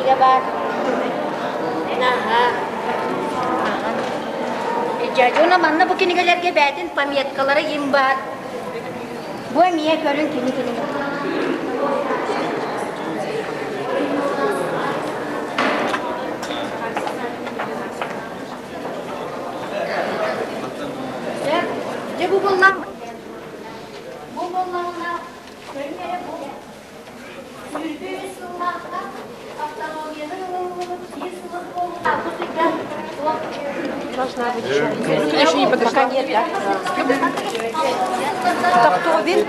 кинигэ баар. Аха. Дьэ, манна бу кинигэлэргэ бээтин пометкалара им баар. Бу эмиэ көрүн кини кинигэ. Дьэ, бу буллам. Бу буллаҕына көрүн эрэ бу 23 сыллаахха автономияны ылыллыбыт биир сылын буолбут сыйга Должна быть еще. Еще не подошла. Пока нет, да? Тохтобин.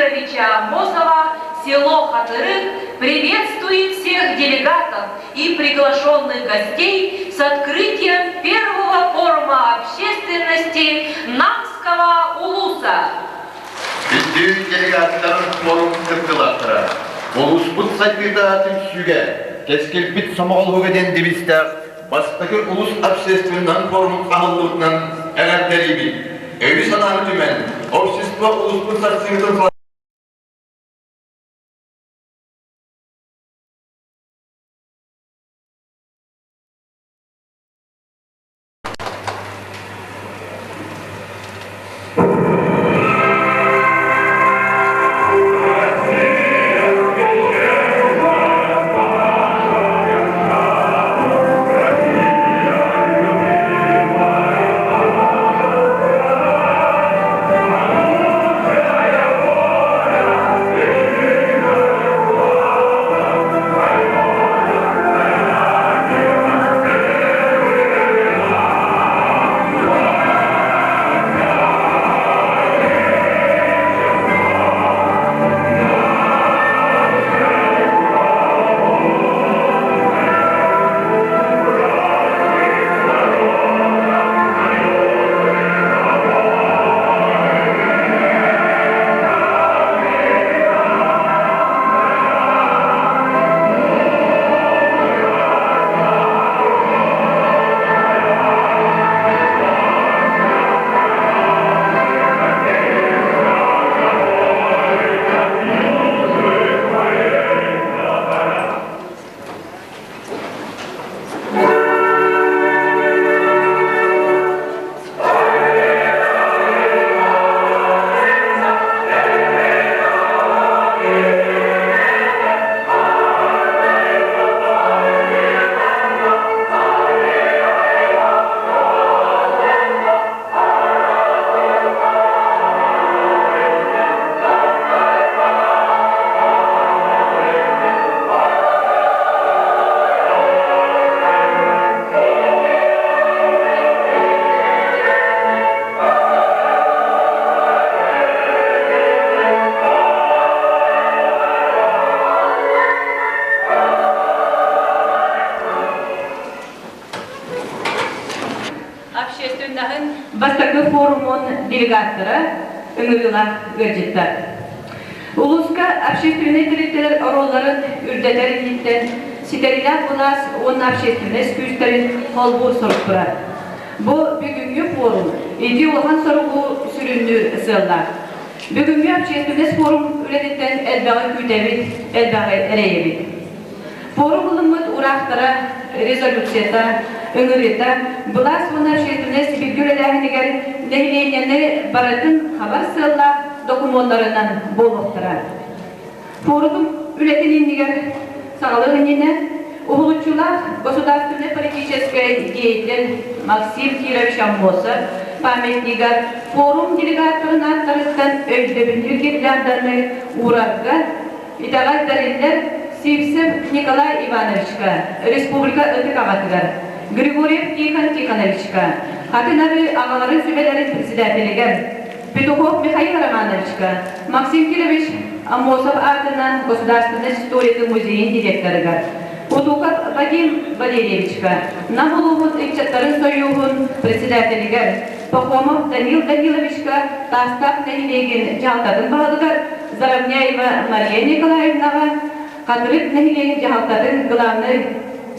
Кировича Аммосова, село Хатырык, приветствует всех делегатов и приглашенных гостей с открытием первого форума общественности Намского улуса. Бүттүүн делегаттар форум кыттыылаахтара. Улууспут сайдыыта түмсүүгэ, кэскилбит сомоҕолоһууга диэн девизтээх бастакы улус общественнай форум аһыллыбытынан эҕэрдэлиибит. Өйү-санааны түмэн, общество улууспут сарсыҥҥытын Общественноһын бастакы форумун делегаттара ыҥырыылаах ыалдьыттар. Улууска общественнай тэрилтэлэр оруолларын үрдэтэр инниттэн ситэриилээх былаас уонна общественнай күүстэрин холбуур сорук турар. Бу бүгүҥҥү форум ити улахан соругу сүрүннүүр сыаллаах. Бүгүҥҥү общественнай форум үлэтиттэн элбэҕи күүтэбит, элбэҕи эрэйэбит. Форум ылыммыт уураахтара, резолюцията, ыҥырыыта былаас уонна общественнай бииргэ үлэлээһинигэр нэһилиэнньэни барытын хабар сыаллаах докумуоннарынан буолуохтара. Форум үлэтин иннигэр саҕалыах иннинэ уһулуччулаах государственнай политическай деятель Максим Кирович Аммосов памятнигар форум делегаттарын ааттарыттан өйдөбүнньүк гирлянданы уурарга Итэҕэл тэриллэр Сивцев Николай Ивановичка, республика ытык аҕатыгар, Григорьев Тихон Тихоновичка, Хатын Арыы аҕаларын сүбэлэрин председателигэр, Петухов Михаил Романовичка, Максим Кирович Аммосов аатынан Государственнай историятын музейын директорыгар, Кутуков Вадим Валерьевичка, Нам улууһун ыччаттарын сойууһун председателигэр, Пахомов Данил Даниловичка Таастаах нэһилиэгин дьаһалтатын баһылыгар Заровняева Мария Николаевнаҕа, Хатырык нэһилиэгин дьаһалтатын главнай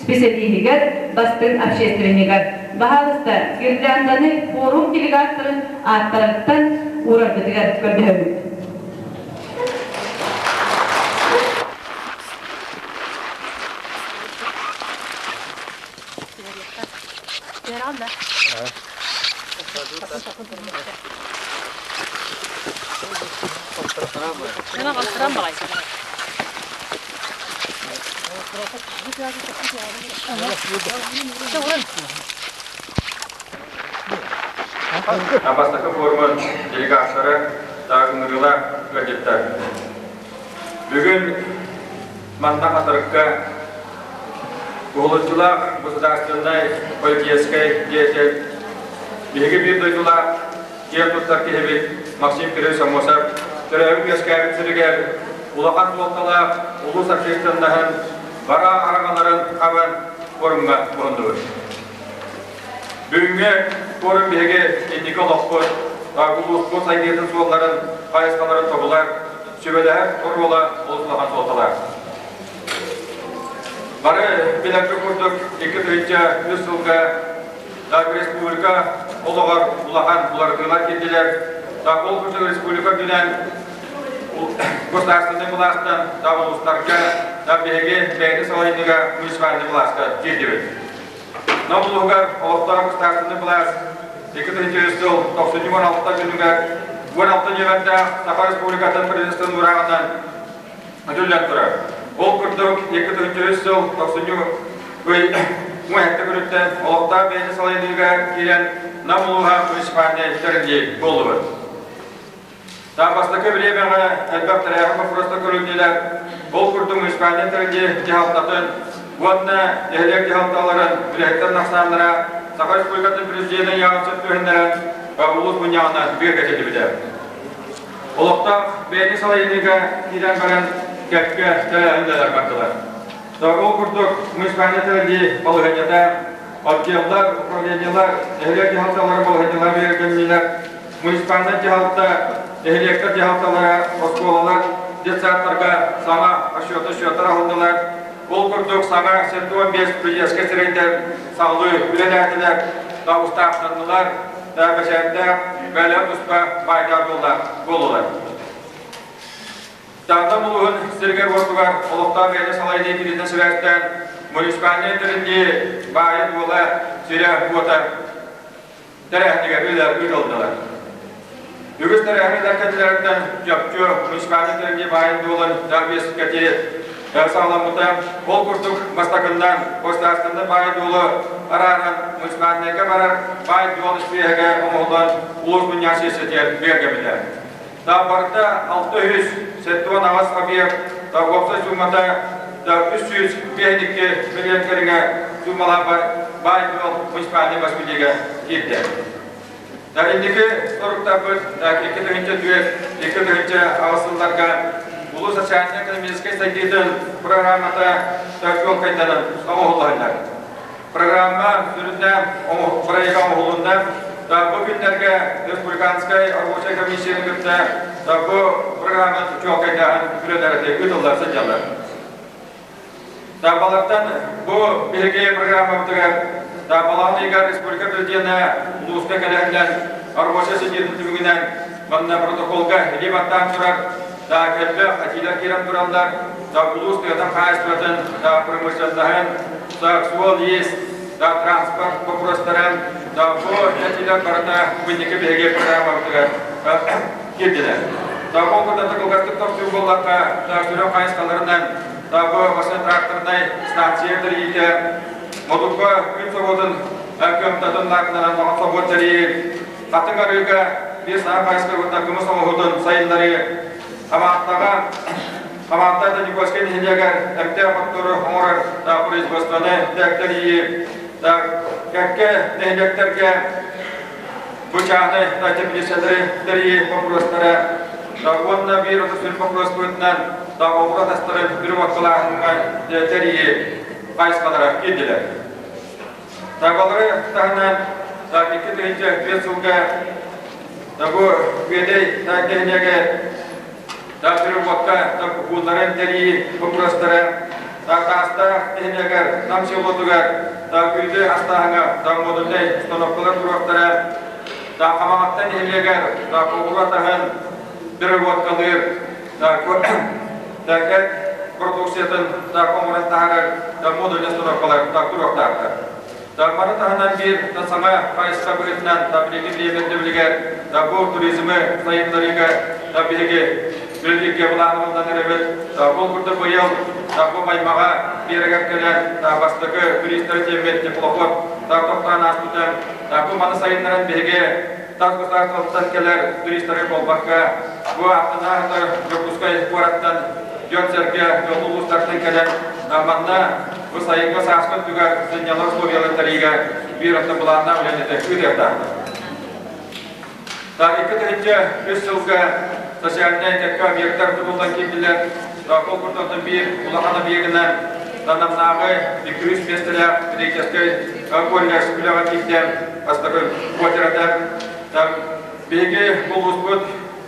специалиһигэр, бастыҥ общественнигар, баһаалыста, гирлянданы форум делегаттарын ааттарыттан уураргытыгар көрдөһөбүт. Бастакы форумун делегаттара ыҥырыылаах ыалдьыттар. Бүгүн манна Хатырыкка Уһулуччулаах государственнай политическай деятель, биһиги биир дойдулаах киэн туттар киһибит Максим Кириллович Аммосов. төрөөбүт-үөскээбит сиригэр улахан суолталаах улуус общественноһын бара араҥаларын хабан форумҥа муһуннубут. Бүгүҥҥү форум биһиги инники олохпут, улууспут сайдыытын суолларын, хайысхаларын тобулар, сүбэлэһэр оруола олус улахан суолталаах. Бары билэргэ курдук 2003 сылга республика олоҕор улахан уларытыылар киирдилэр. Ол курдук республика үрдүнэн государственнай былаастан да улуустарга да биһиги бэйэни салайыныыга муниципальнай былааска киирдибит. Нам улууһугар олохтоох государственнай былаас 2003 сыл 96 күнүгэр 16 нүөмэрдээх Саха Республикатын Президентын уурааҕынан Өтүллэн турар. Ол курдук, 2003 сыл тохсунньу ый муһэттэ күнүттэн олохтоох бэйэни салайыныыга киирэн Нам улууһа муниципальнай тэриллии буоллубут. Та бастакы бириэмэҕэ элбэх тэрээһин боппуруоста көрүллүлэр. Ол курдук муниципальнай тэриллии дьаһалтатын уонна нэһилиэк дьаһалталарын үлэһиттэр ахсааннара Саха Республикатын Президенин ыйааҕын сөп түһүннэрэн улуус мунньаҕынан бигэргэтиллибитэ. Олохтоох бэйэни салайыныыга киирэн баран кэккэ тэрээһиннэр бардылар. Ол курдук муниципальнай тэриллии балаһыанньата, отделлар, управлениелар, нэһилиэк дьаһалталара балаһыанньалар бигэргэннилэр. Муниципальнай дьаһалта, нэһилиэктэр дьаһалталара, оскуолалар, детсадтарга саҥа расчеты-счеттар аһыллылар. Ол курдук саҥа 75 студенческай сирэйдэр саҕалыы үлэлээтилэр, устаахтаннылар, бэчээттээх, бэлэм туспа баайдаах буоллулар. Таатта улууһун сиригэр-уотугар олохтоох бэйэни салайыныы кириитин сибээстээн муниципальнай тэриллии баайа-дуола, сирэ-уота тэрээһинигэр ыытыллылар. Үгүс тэрээһиннэр кэннилэриттэн чопчу муниципальнай тэриллии баайын-дуолун бэскэти саҕаламмыта. Ол курдук бастакыннан государственнай баай-дуолу арааран муниципальнайга барар баай-дуол испииһэгэ оҥоһуллан улуус мунньаҕа сессиятыгар бигэргэммитэ. Барыта 678 объект уопсай суумата 352 миллион кэриҥэ суумалаах баай-дуол муниципальнай бас билиигэ киирдэ. Инники соруктарбыт 2004 2008 сылларга улуу социальнай-экономическай сайдыытын программата чуолкайданан оҥоһуллар. Программа сүрүннээн проекта оҥоһулунна. Бу күннэргэ Республиканскай рабочай комиссияны кытта бу программа чуолкайдааһын үлэлэрэ ыытыллар сылдьаллар. Балартан бу биһиги программабытыгар балаҕан ыйыгар республика президенэ улууска кэлэһинэн рабочай сидиэтин түмүгүнэн манна протоколга илии баттаан турар да элбэх этиилэр киирэн тураллар да улуус тыатын хаһаайыстыбатын да промышленноһын да суол-иис да транспорт боппуруостарын да бу этиилэр барыта инники биһиги программабытыгар киирдилэр. Да ол курдук кылгастык тохтуур буоллахха да сүрүн хайысхаларынан Бу тракторнай станция тэрийиитэ Модукка күн собуотун кыамтатын лаахтанан оҕо собуот тэрийии, Хатыҥ арыыга биир саҥа хайысха уонна кымыс оҥоһуутун сайыннарыы, Хамааттаҕа Хамаатта Даниковскай нэһилиэгэр эмтээх оттору оҥорор производствоны тэрийии, кэккэ нэһилиэктэргэ бу чааһынай теплицалары тэрийии боппуруостара уонна биир сүрүн боппуруос быһыытынан оҕуруот астарын переводкалааһыҥҥа тэрийии хайысхалара киирдилэр. Табалары таһынан 2005 сылга бу Үөдэй нэһилиэгэ переводка куулларын тэрийии боппуруостара Таастаах нэһилиэгэр Нам селотугар үүтү астааһыҥҥа модульнай установкалар туруохтара Хамаҕатта нэһилиэгэр оҕуруот аһын переработкалыыр эт продукциятын оҥорон таһаарар модульнай установкалар туруохтаахтар. Маны таһынан биир саҥа хайысха быһыытынан билиҥҥи бириэмэ ирдэбилигэр бу туризмы сайыннарыыга биһиги үлэлииргэ былааннанан эрэбит. Ол курдук быйыл бу Маймаҕа биэрэгэр кэлэн бастакы туристары тиэммит теплоход тохтоон ааспыта. Бу маны сайыннаран биһиги тас государствоттан кэлэр туристары буолбакка, бу аттынааһытар Дьокуускай куораттан дьон-сэргэ дьон улуустартан кэлэн манна бу сайыҥҥы сааскы өттүгэр сынньалар условияларын тэрийиигэ биир атын былааннаах үлэни ыытыахтаахпыт. 2003 сылга социальнай кэккэ объектар тутуллан киирдилэр. Ол курдук биир улахан объегынан Намнааҕы 200 миэстэлээх педагогическай колледж үлэҕэ киирдэ, бастакы квартирата. Биһиги улууспут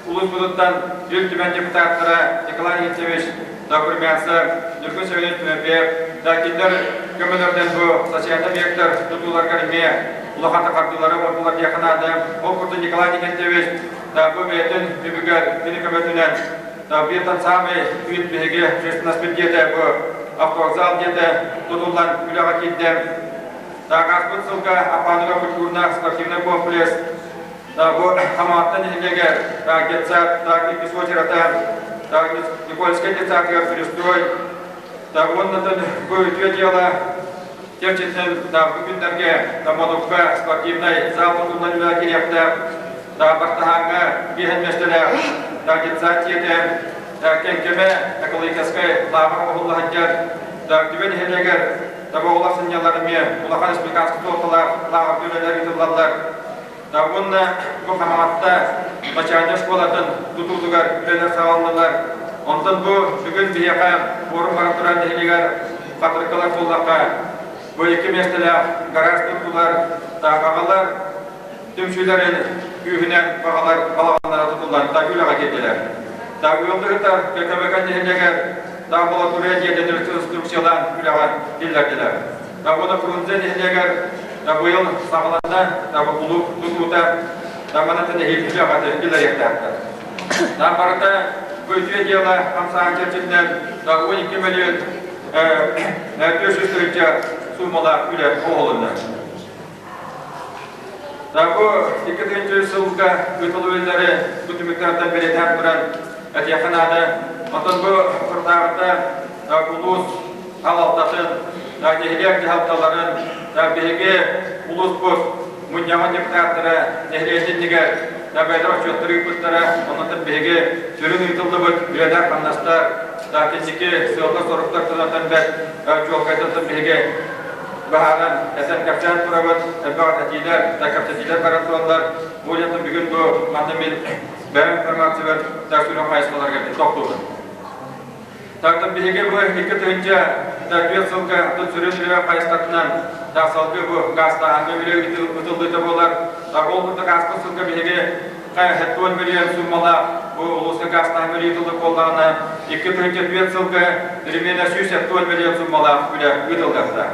улууспутуттан Ил Түмэн депутаттара Николай Никитич Добрымянцев, Ньургун Семенович Тимофеев, да кинилэр көмөлөрүнэн бу социальнай объектар тутууларыгар эмиэ улахан хардыылары оҥордулар диэххэ наада. Ол курдук Николай Никитич да бу бэйэтин үбүгэр кини көмөтүнэн да бииртэн саамай үүт биһиги общественность диэтэ бу автовокзал диэтэ тутуллан үлэҕэ киирдэ. Ааспыт сылга Аппааныга культурно-спортивный комплекс бу Хамаҕатта нэһилиэгэр детсад иккис уочарата Никольскай детсадыгар пристрой уонна бу үтүө дьыала чэрчитинэн бу күннэргэ Модукка спортивнай зал тутуллан үлэҕэ киириэхтээх, Бартаһааҥҥа биэһэн миэстэлээх детсад дьиэтэ, Кэҥкэмэ экологическай лааҕыр оҥоһулла сылдьар, Түбэ нэһилиэгэр оҕолор сынньалар эмиэ улахан республиканскай суолталаах лааҕырга үлэлэр ыытыллаллар. Уонна бу Хамаҕатта начальнай школатын тутуутугар үлэлэр саҕаланнылар. Онтон бу бүгүн биһиэхэ форум баран турар нэһилиэгэр хатырыкалар буоллахха, бу икки миэстэлээх гараж туттулар, таахаҕалар түмсүүлэрин күүһүнэн баҕалар балаҕаннара тутуллан так үлэҕэ киирдилэр. Так ыалдыһыттар ККБК нэһилиэгэр лаборатория дьиэтин реконструкциялаан үлэҕэ киллэрдилэр. Уонна Фрунзе нэһилиэгэр быйыл саҕаланна кулууп тутуута манан эһиил үлэҕэ киллэриэхтээхтэр. Барыта бу үтүө дьыала хамсааһын чэрчитинэн 12 мөлүйүөн 400 тыһыынча суумалаах үлэ оҥоһулунна. Бу 2 сылга ыытыллыбыттары бу түмүктэртэн бэлиэтээн туран этиэххэ наада. Оттон бу сордааҕыта улуус салалтатын, нэһилиэк дьаһалталарын, биһиги улууспут мунньаҕын депутаттара нэһилиэнньэтигэр бэйэлэр отчуоттары ыыппыттара. Онон биһиги сүрүн ыытыллыбыт үлэлэр-хамнастар, кэнники сыаллар-соруктар тылынан бэрт чуолкайдатан биһиги баһааран этэн кэпсээн турабыт, элбэх этиилэр, да кэпсэтиилэр баран тураллар. Бу дьонтон бүгүн бу манна мин бэйэм информациябар да сүрүн хайысхаларга тохтуубун. Тартан биһиги бу 2004 сылга сүрүн үлэ хайысхатынан да салгыы бу гаастааһыҥҥа үлэ ытыллыыта буолар. Ол курдук ааспыт сылга биһиги 70 миллион суммалаах бу улууска гаастааһыҥҥа үлэ ыытыллар буоллаҕына, 2004 сылга примерно 170 миллион суммалаах үлэ ыытыллыахтаах.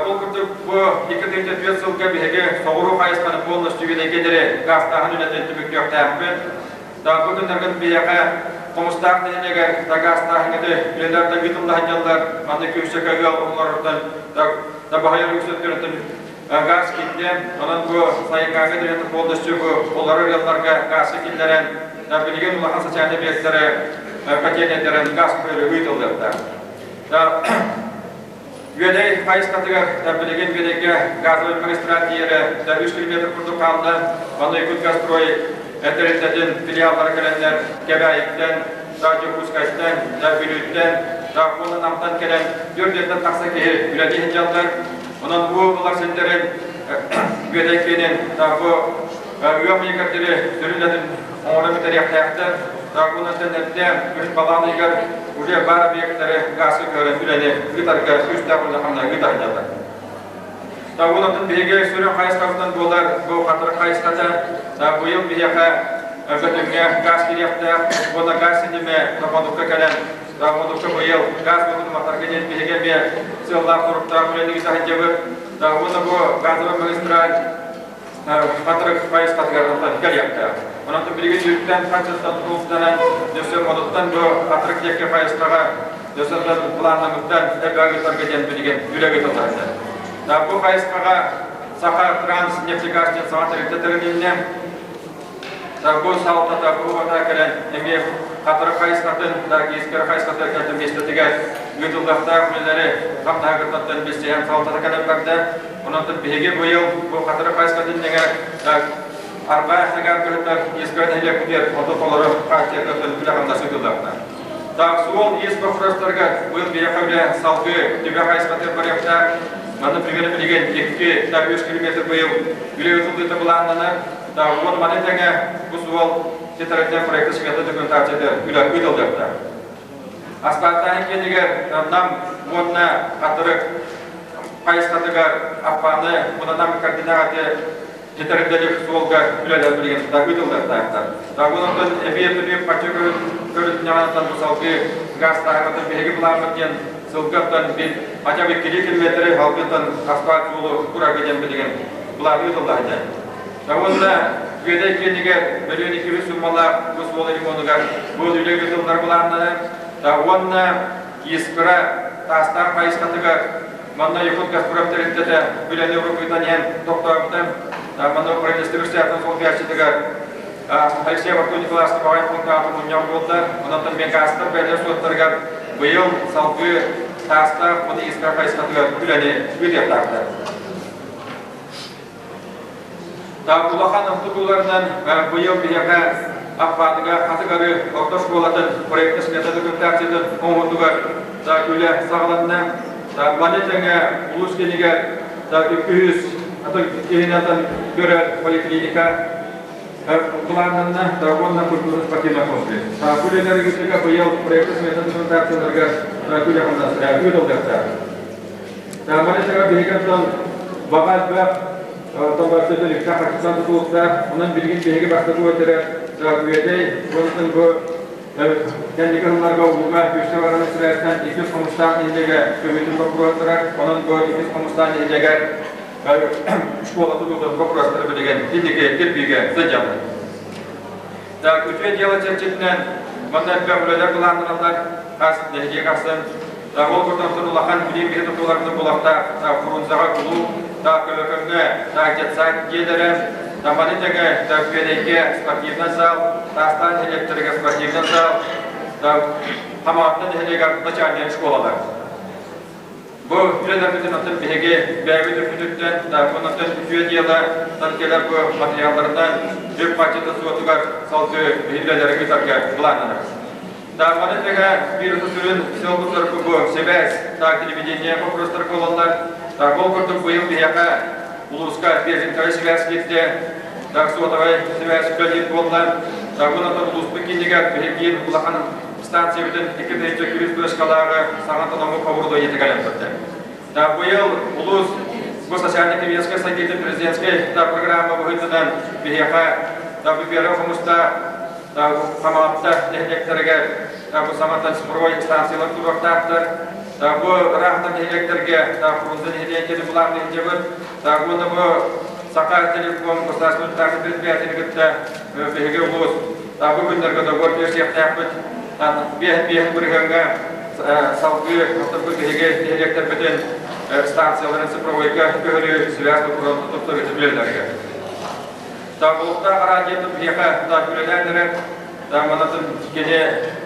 Ол курдук бу 2004 сылга биһиги соҕуруу хайысханы полностью үлэйгэ гаастааһын үлэтин түмүктүөхтээхпит. Бу күннэргэ биһиэхэ Хомустаах нэһилиэгэр гаастааһыҥҥыты үлэлэр да ыытылла сылдьаллар. Манна күүстэкэ ыал оҕолоруттан да баһыйар үксүттэртэн газ киирдэ. Онон бу сайыҥҥы дьиэтэ полностью бу олорор ыалларга газ киллэрэн, билигин улахан социальнай объектары котельнайдарын газ ыытыллыахтаах. Үөдэй хайысхатыгар билигин Үөдэйгэ газовай магистраль тиийэрэ 3 километр курдук хаалла. Манна Якутгазстрой тэрилтэтин филиаллара кэлэннэр Кэбээйиттэн, Дьокуускайтан, Бүлүүттэн, уонна Намтан кэлэн 4 тахса киһи үлэлии сылдьаллар. Онон бу ылар сирдэрин Үөдэй киэнин бу ыам ыйыгар диэри сүрүн оҥорон бүтэриэхтээхтэр. Уонна эрдэ күһүн балаҕан ыйыгар уже баар объектары гааска көһөрөн үлэни ыытарга күүстээх улаханна ыытардаллар. Уонна биһиги сүрүн хайысхабытынан буолар бу хатырык хайысхата. Быйыл биһиэхэ Бөтүҥҥэ газ кириэхтээх уонна газ ситимэ Модукка кэлэн Модукка быйыл газ уотун уматарга диэн биһиги эмиэ сыаллаах-соруктаах үлэни ыыта сылдьабыт. Уонна бу газовай магистраль хатырык хайысхатыгар кэлиэхтээх. Онон билигин үүттэн хаччыттан тутулуктанан, өссө модуттан бу хатырык диэки хайысхаҕа өссө планнамыттан элбэх диэн билигин үлэ ыытыллар. Бу хайысхаҕа Саха Транс нефтегаз диэн саҥа тэрилтэ тэрилиннэ. Бу салалтата бу бата кэлэн эмиэ хатырык хайысхатын, Искра хайысхатын кэлэн миэстэтигэр ыытыллыахтаах үлэлэри хамнаһыгыттан билсиһэн салалтата кэлэн барда. Онон биһиги быйыл бу хатырык хайысхатын тэҥэ арбаа сагаар кыһыттар Искра нэһилиэкпитигэр оту толору хааччыйартан үлэ хамнас ыытыллыахтаах. Так, суол ис боппуруостарыгар быйыл биһиэхэ үлэ салгыы түбэ хайысхатыгар барыахтаах. Манна примерно билигин 2-3 километр быйыл үлэ ыытыллыыта былааннанар. Так, уон маны тэҥэ бу суол тетрадьтан проекта смета документацията үлэ ыытыллыахтаах. Асфальтааһын киэнигэр Нам уонна Хатырык хайысхатыгар Аппааны уонна Нам координаты тетрадьлик суолга үлэлэр билигин ыытыллыахтаахтар. Онон эбиэ төлүүр харчы көрүтүнэҕинэн бу салгыы газтааһыҥҥытын биһиги былааммыт диэн сылгыттан бил хотя бы 2 километры алгыттан асфальт суолу курарга диэн билигин былаан ыытылла сылдьар. Уонна Үөдэй киэнигэр мөлүйүөн 200 суммалаах бу суол ремонугар бу үлэ ыытыллар былааннанар. Уонна Искра таастаах хайысхатыгар манна Якут Газпром тэрилтэтэ үлэни уруккутан иһэн тохтообута. Манна Украинистар үстээхтэн солбуйааччытыгар Алексей Варту Николаевич баҕай пунктаах мунньах буолла. Онон мегастар бэлиэ суоттарыгар быйыл салгыы таастаах уонна Искра хайысхатыгар үлэни ыытыахтаахтар. Улахан тутууларынан быйыл биһиэхэ Аппаатыга Хатыгары орто школатын проектный смета документациятын оҥоһуутугар үлэ саҕаланна. Маны тэҥэ улуус киинигэр 200 киһинэн көрөр поликлиника былааннанна уонна культурно-спортивный комплекс. Үлэлэригитигэ быйыл проектный смета документацияларыгар үлэ ыытыллыахтаах. Маны тэҥэ биһиги оттон баҕа элбэх толбооччута Виктор Хачыксан тутулуктаах. Онон билигин биһиги бастакы үөтэрэ Үөдэй уонна бу кэнники сылларга ууга күүскэ баран сибээстэн иккис хомустаах нэһилиэгэ көмөтүн боппуруостара. Онон бу иккис хомустаах нэһилиэгэр школа тутуутун боппуруостара билигин инники кирбиигэ сылдьаллар. Так, үтүө дьыала чэрчитинэн манна элбэх үлэлэр былааннаналлар, хас нэһилиэк ахсын. Ол курдук улахан билим биһи тутууларбытын булахтаах Фрунзеҕа кулууп, Көлөкөҥҥө детсад дьиэлэрэ, Маны тэҥэ Күөдэйгэ спортивнай зал, Таастаах нэһилиэктэригэр спортивнай зал, Хамаҕатта нэһилиэгэр начальнай школалар. Бу үлэлэрбитин оттон биһиги бэйэбит үрдүттэн, онон үтүө дьыала кэлэр бу материалларынан үп харчытын суотугар салгыы үлэлэри ыытарга былааннанар. Маны тэҥэ биир сүрүн сыалбыт бу сибээс, телевидение боппуруостара буолаллар. Ол курдук быйыл биһиэхэ улууска беженковай сибээс киирдэ, суотовай сибээс үлэлиир буолла. Онон улууспут киинигэр биһиги улахан станциябытын 2 200 точкалааҕы саҥа толоммут оборудованиетыгар элбэттэ. Быйыл улуус бу социально-экономическай сайдыытын президентскэй программа быһыытынан биһиэхэ Бюро хомуста Хамаҕатта нэһилиэктэригэр бу саҥаттан цифровой станциялар туруохтаахтар. Бу ыраахтан нэһилиэктэргэ Фрунзе нэһилиэктэрин былаан илдьэбит. Уонна бу Саха телеком государственный предприятиени кытта биһиги улуус бу күннэргэ договор түһэрсиэхтээхпит. Биэһин бырыһыаҥҥа салгыы оттон биһиги нэһилиэктэрбитин станцияларын цифровойга көһөрүү связь боппуруоһун туттарыыта үлэлэргэ. Таабылыктаах араадьыйатын биһиэхэ үлэлээн эрэр. Манатын кини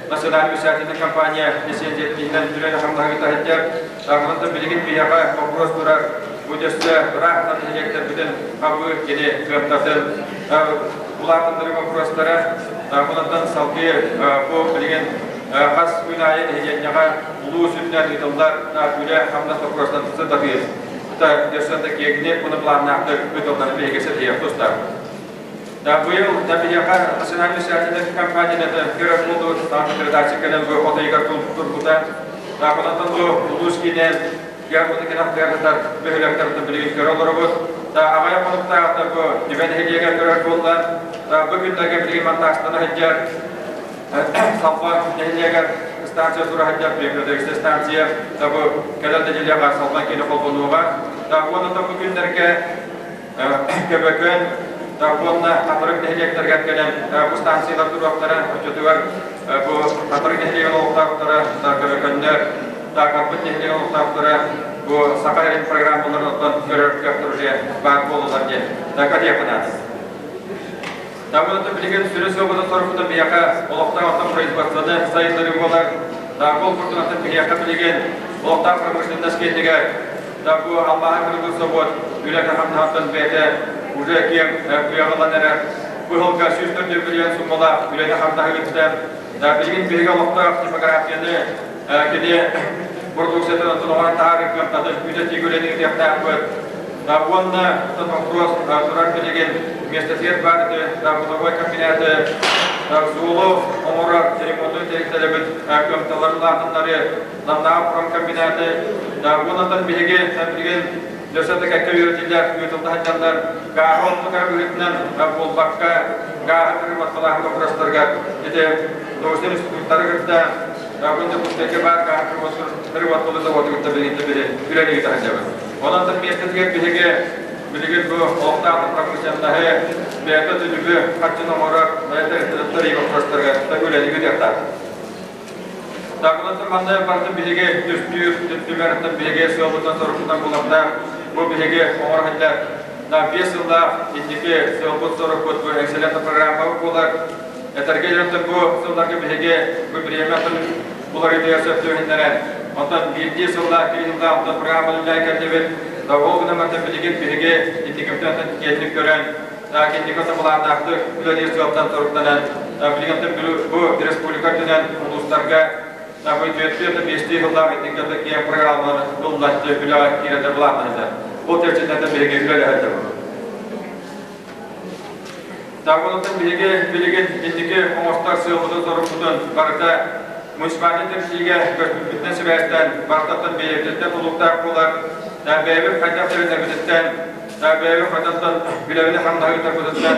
национальный вещательная компания лицензиятынан үлэни хамнаһыгыта сылдьар. Манатын билигин биһиэхэ боппуруос турар. Бу өссө ыраахтан нэһилиэктэрбитин хабыы кини кыамтатын улаатыннарыы боппуруостара. Манантан салгыы бу билигин хас күн аайы нэһилиэнньэҕэ улуус үрдүнэн ыытыллар үлэ хамнас боппуруостарын сырдатыы өссө да киэҥник уонна планнаахтык ыытылларын биһиги ситиһиэх тустаах. Быйыл да биһиэхэ национальный вещательная компанияны көрөр буолдубут, передача кэлэн бу хотойугар турбута. Онтон бу улуус киинэ Германы кэнэхтэртар бөһүөлэктэртэн билигин көрө олоробут. Аҕыйах хонуктааҕыта бу Түбэ нэһилиэгэр көрөр буолла. Бу күннэргэ билигин монтажтана сылдьар Салба нэһилиэгэр станция тура сылдьар библиотечная станция бу кэлэр нэдиэлэҕэ Салба киинэ холбонуоҕа. Уонна бу күннэргэ Көбөкөн уонна Хатырык нэһилиэктэригэр кэлэн бу станциялар туруохтара. Оччотугар бу Хатырык нэһилиэгин олохтоохторо, Көбөкөннөр, Таакарбыт нэһилиэгин олохтоохторо бу Саха сирин программаларын оттон көрөр кыахтар уже баар буолалар диэн катиахха наада. Табыны билигин сүрүн сыалбытын сорукпутун биһиэхэ олохтоох оттон производствоны сайыннарыы буолар. Ол курдук биһиэхэ билигин олохтоох промышленность киэнигэр бу алмааһы кыргыз собуот үлэ хамнаһыттан бэйэтэ уже киэҥ кыаҕылан эрэр. Бу сылга 104 миллион суммалаах үлэни хамнаһы ыытта. Билигин биһиги олохтоох типографияны кини продукциятын оттон таһаарыы кыамтатын үтэтиигэ үлэни ыытыахтаахпыт. Уонна вопрос турар билигин местотиэр баар бытовой комбинаты Суолу оҥорор ремонтун тэрилтэлэрбит кыамталарын улаатыннарыы, Намнааҕы промкомбинаты, уоннатан биһиги билигин өссө да кэккэ үөрэтиллэр ыытылла сылдьаллар. Гааһы оннук эрэ быһыытынан буолбакка, гааһы переработкалааһын боппуруостарыгар ити научнай институттары кытта бүгүн Дьокуускайга баар гааһы переработкалыыр заводу кытта билигин үлэлии сылдьабыт. Онон миэстэтигэр биһиги билигин бу олохтоох промышленноһы бэйэтэ түмүгү харчыны оҥорор тэрилтэлэр боппуруостарыгар үлэлии ыытыахтаах. Такылатын манна барытын биһиги түстүүр, түмэриттэн биһиги сыалбытынан сорукпутунан булардаах, бу биһиги оҥоро сылдьар 5 сыллаах инники сыалбыт сорукпут бу экселлент программа буолар. Этэргэ дьонтон бу сылларга биһиги бу бириэмэ уларытыа сөп түһүннэрэн, онтон биирдии сыллаах, кири сыллаах онтон программа үлэлээн кэллибит. Ол гынан баран билигин биһиги инникибитин киэҥник көрөн, кинигэ былааннаахтык үлэлиир сыалтан соруктанан, билигин бу республика үрдүнэн улуустарга бу түөртүү биэстии сыллаах итинкэ киэҥ программалар ыллаччы үлэҕэ киирэллэр былааннаһыллар. Ол чэрчитинэн биһиги үлэлэһэллэр. Дагонутун биһиги билигин инники оҥостор сыалбытын-сорукпутун барыта муниципальнай тэриллиигэ көспүппүтүнэн сибээстээн барытаттан бэйэбититтэн тутулуктаах буолар. Бэйэбит хайдах тэринэрбититтэн, бэйэбит хайдахтан үлэбини-хамнаһы ыытарбытыттан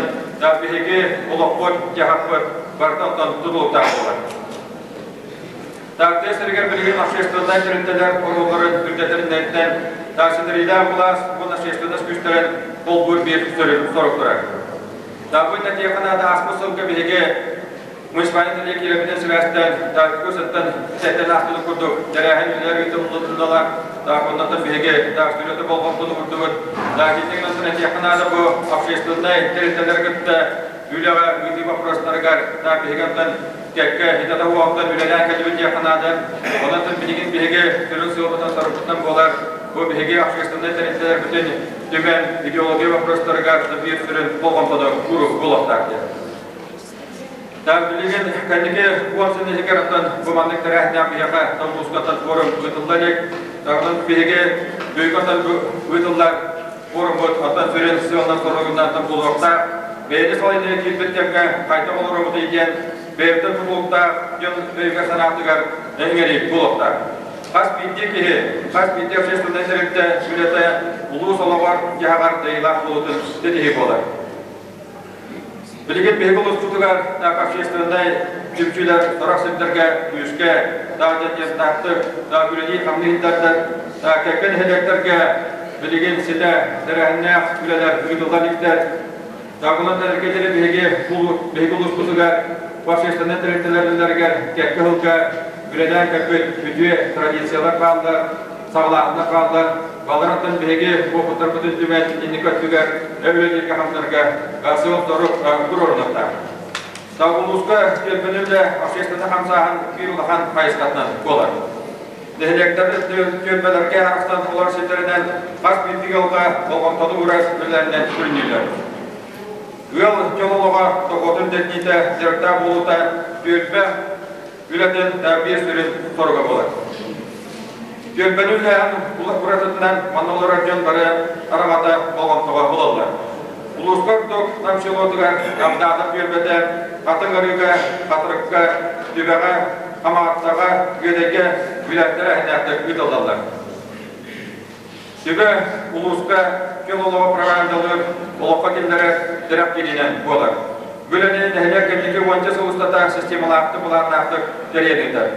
биһиги олохпут-дьаһахпыт барыта тутулуктаах буолар. Тыа сиригэр билигин общественнай тэрилтэлэр оруолларын үрдэтэриннэриттэн ситэриилээх былаас уонна общественность күүстэрин холбуур биир сорук турар. Бу нэдиэхэ ааспыт сылга биһиги муниципальнай тэрилтэ киирэрбитин сибээстээн көсөттөн сэттэн ааспытын курдук тэрээһин үлэлэр ыытыллалар. Оннотон биһиги сүрүтэ болҕомтону курдубут. Итинник этиэххэ наада бу общественнай тэрилтэлэри кытта үлэҕэ ыытыы боппуруостарыгар биһиги онтон кэккэ хитата уоҕуттан үлэлээн кэлбит диэххэ наада. Онон билигин биһиги сүрүн сыалбытынан-сорукпутунан буолар бу биһиги общественнай тэрилтэлэрбитин түмэн идеология боппуруостарыгар биир сүрүн болҕомтону ууруу буолуохтаах диэн. Билигин кэнники уон сыл иһигэр оттон бу маннык тэрээһиннээх биһиэхэ Томбускаттан форум ыытылла илик. Онон биһиги бүгүн ыытыллар форуммут оттон сүрүн сыалынан-соругунан буолуохтаах. Бэйэни салайыныы киирбит кэмҥэ хайдах олоробутуй диэн бэйэбитин тутулуктаах дьон өйүгэр-санаатыгар иҥэрии буолуохтаах. Хас биирдии киһи, хас биирдии общественнай тэрилтэ үлэтэ улуус олоҕор-дьаһаҕар дайыылаах буолуутун ситиһии буолар. Билигин биһиги улууспутугар общественнай түмсүүлэр сорох сирдэргэ күүскэ дьиэстаахтык үлэлии-хамныы сылдьаллар. Кэккэ нэһилиэктэргэ билигин ситэ тэрээһиннээх үлэлэр ыытыллан иликтэр. Онон тэрилтэлэри биһиги биһиги улууспутугар общественнай тэрилтэлэригэр кэккэ сылга үлэлээн кэлбит үтүө традициялар бааллар. Саҕалааһыннар бааллар. Баларыттан биһиги уопуттарбытын түмэн инники өттүгэр үлэлииргэ хамсанарга сыал-сорук туруорунуохтаах. Улууска түөлбэни үлэ общественнай хамсааһын биир улахан хайысхатынан буолар. Нэһилиэктэр түөлбэлэргэ арахсан олорор сирдэринэн хас биирдии ыалга болҕомтону уурар үлэлэринэн сүрүннүүллэр. Ыал дьол олоҕо дохуотун дэтниитэ, дьарыктаах буолуута түөлбэ үлэтин биир сүрүн соруга буолар. Түөлбэни үлэлээһин уратытынан манна олорор дьон бары араҥата болҕомтоҕо ылаллар. Улууска ордук Нам селотугар Амдаатар түөлбэтэ Хатыҥ Арыыга, Хатырыкка, Түбэҕэ, Хамаҕаттаҕа, Үөдэйгэ үлэһиттэрэ эһиннээхтик ыытыллаллар. Түбэ улууска күн олоҕо пропагандалыыр олоххо киллэрэр тирэх киининэн буолар. Бу үлэни нэһилиэк кэнники уонча сыл устата системалаахтык, былааннаахтык тэрийэн ыытар.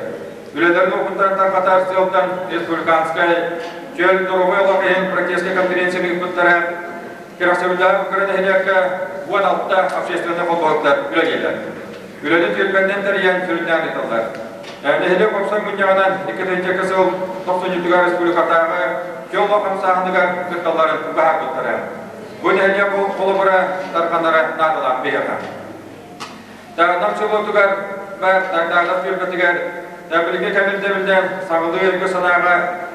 Үлэлэрин уопуттарын тарҕатар сыалтан республиканскай чөл доруобай олох иһин практическай конференцияны ыыппыттара. Кэрэхсэбиллээх кыра нэһилиэккэ 16 общественнай холбоһуктар үлэлииллэр. Үлэни түөлбэннэн тэрийэн сүрүннээн ыыталлар. Нэһилиэк уопсай мунньаҕынан 2002 сыл тохсунньутугар республикатааҕы дьолло хамсааһыныгар кытталларын быһаарбыттара. Бу нэһилиэк холобура тарҕанара наадалаах биһиэхэ. Таатар селотугар Таатар түөлбэтигэр билиҥҥи кэмин саҥалыы өйгө санааҕа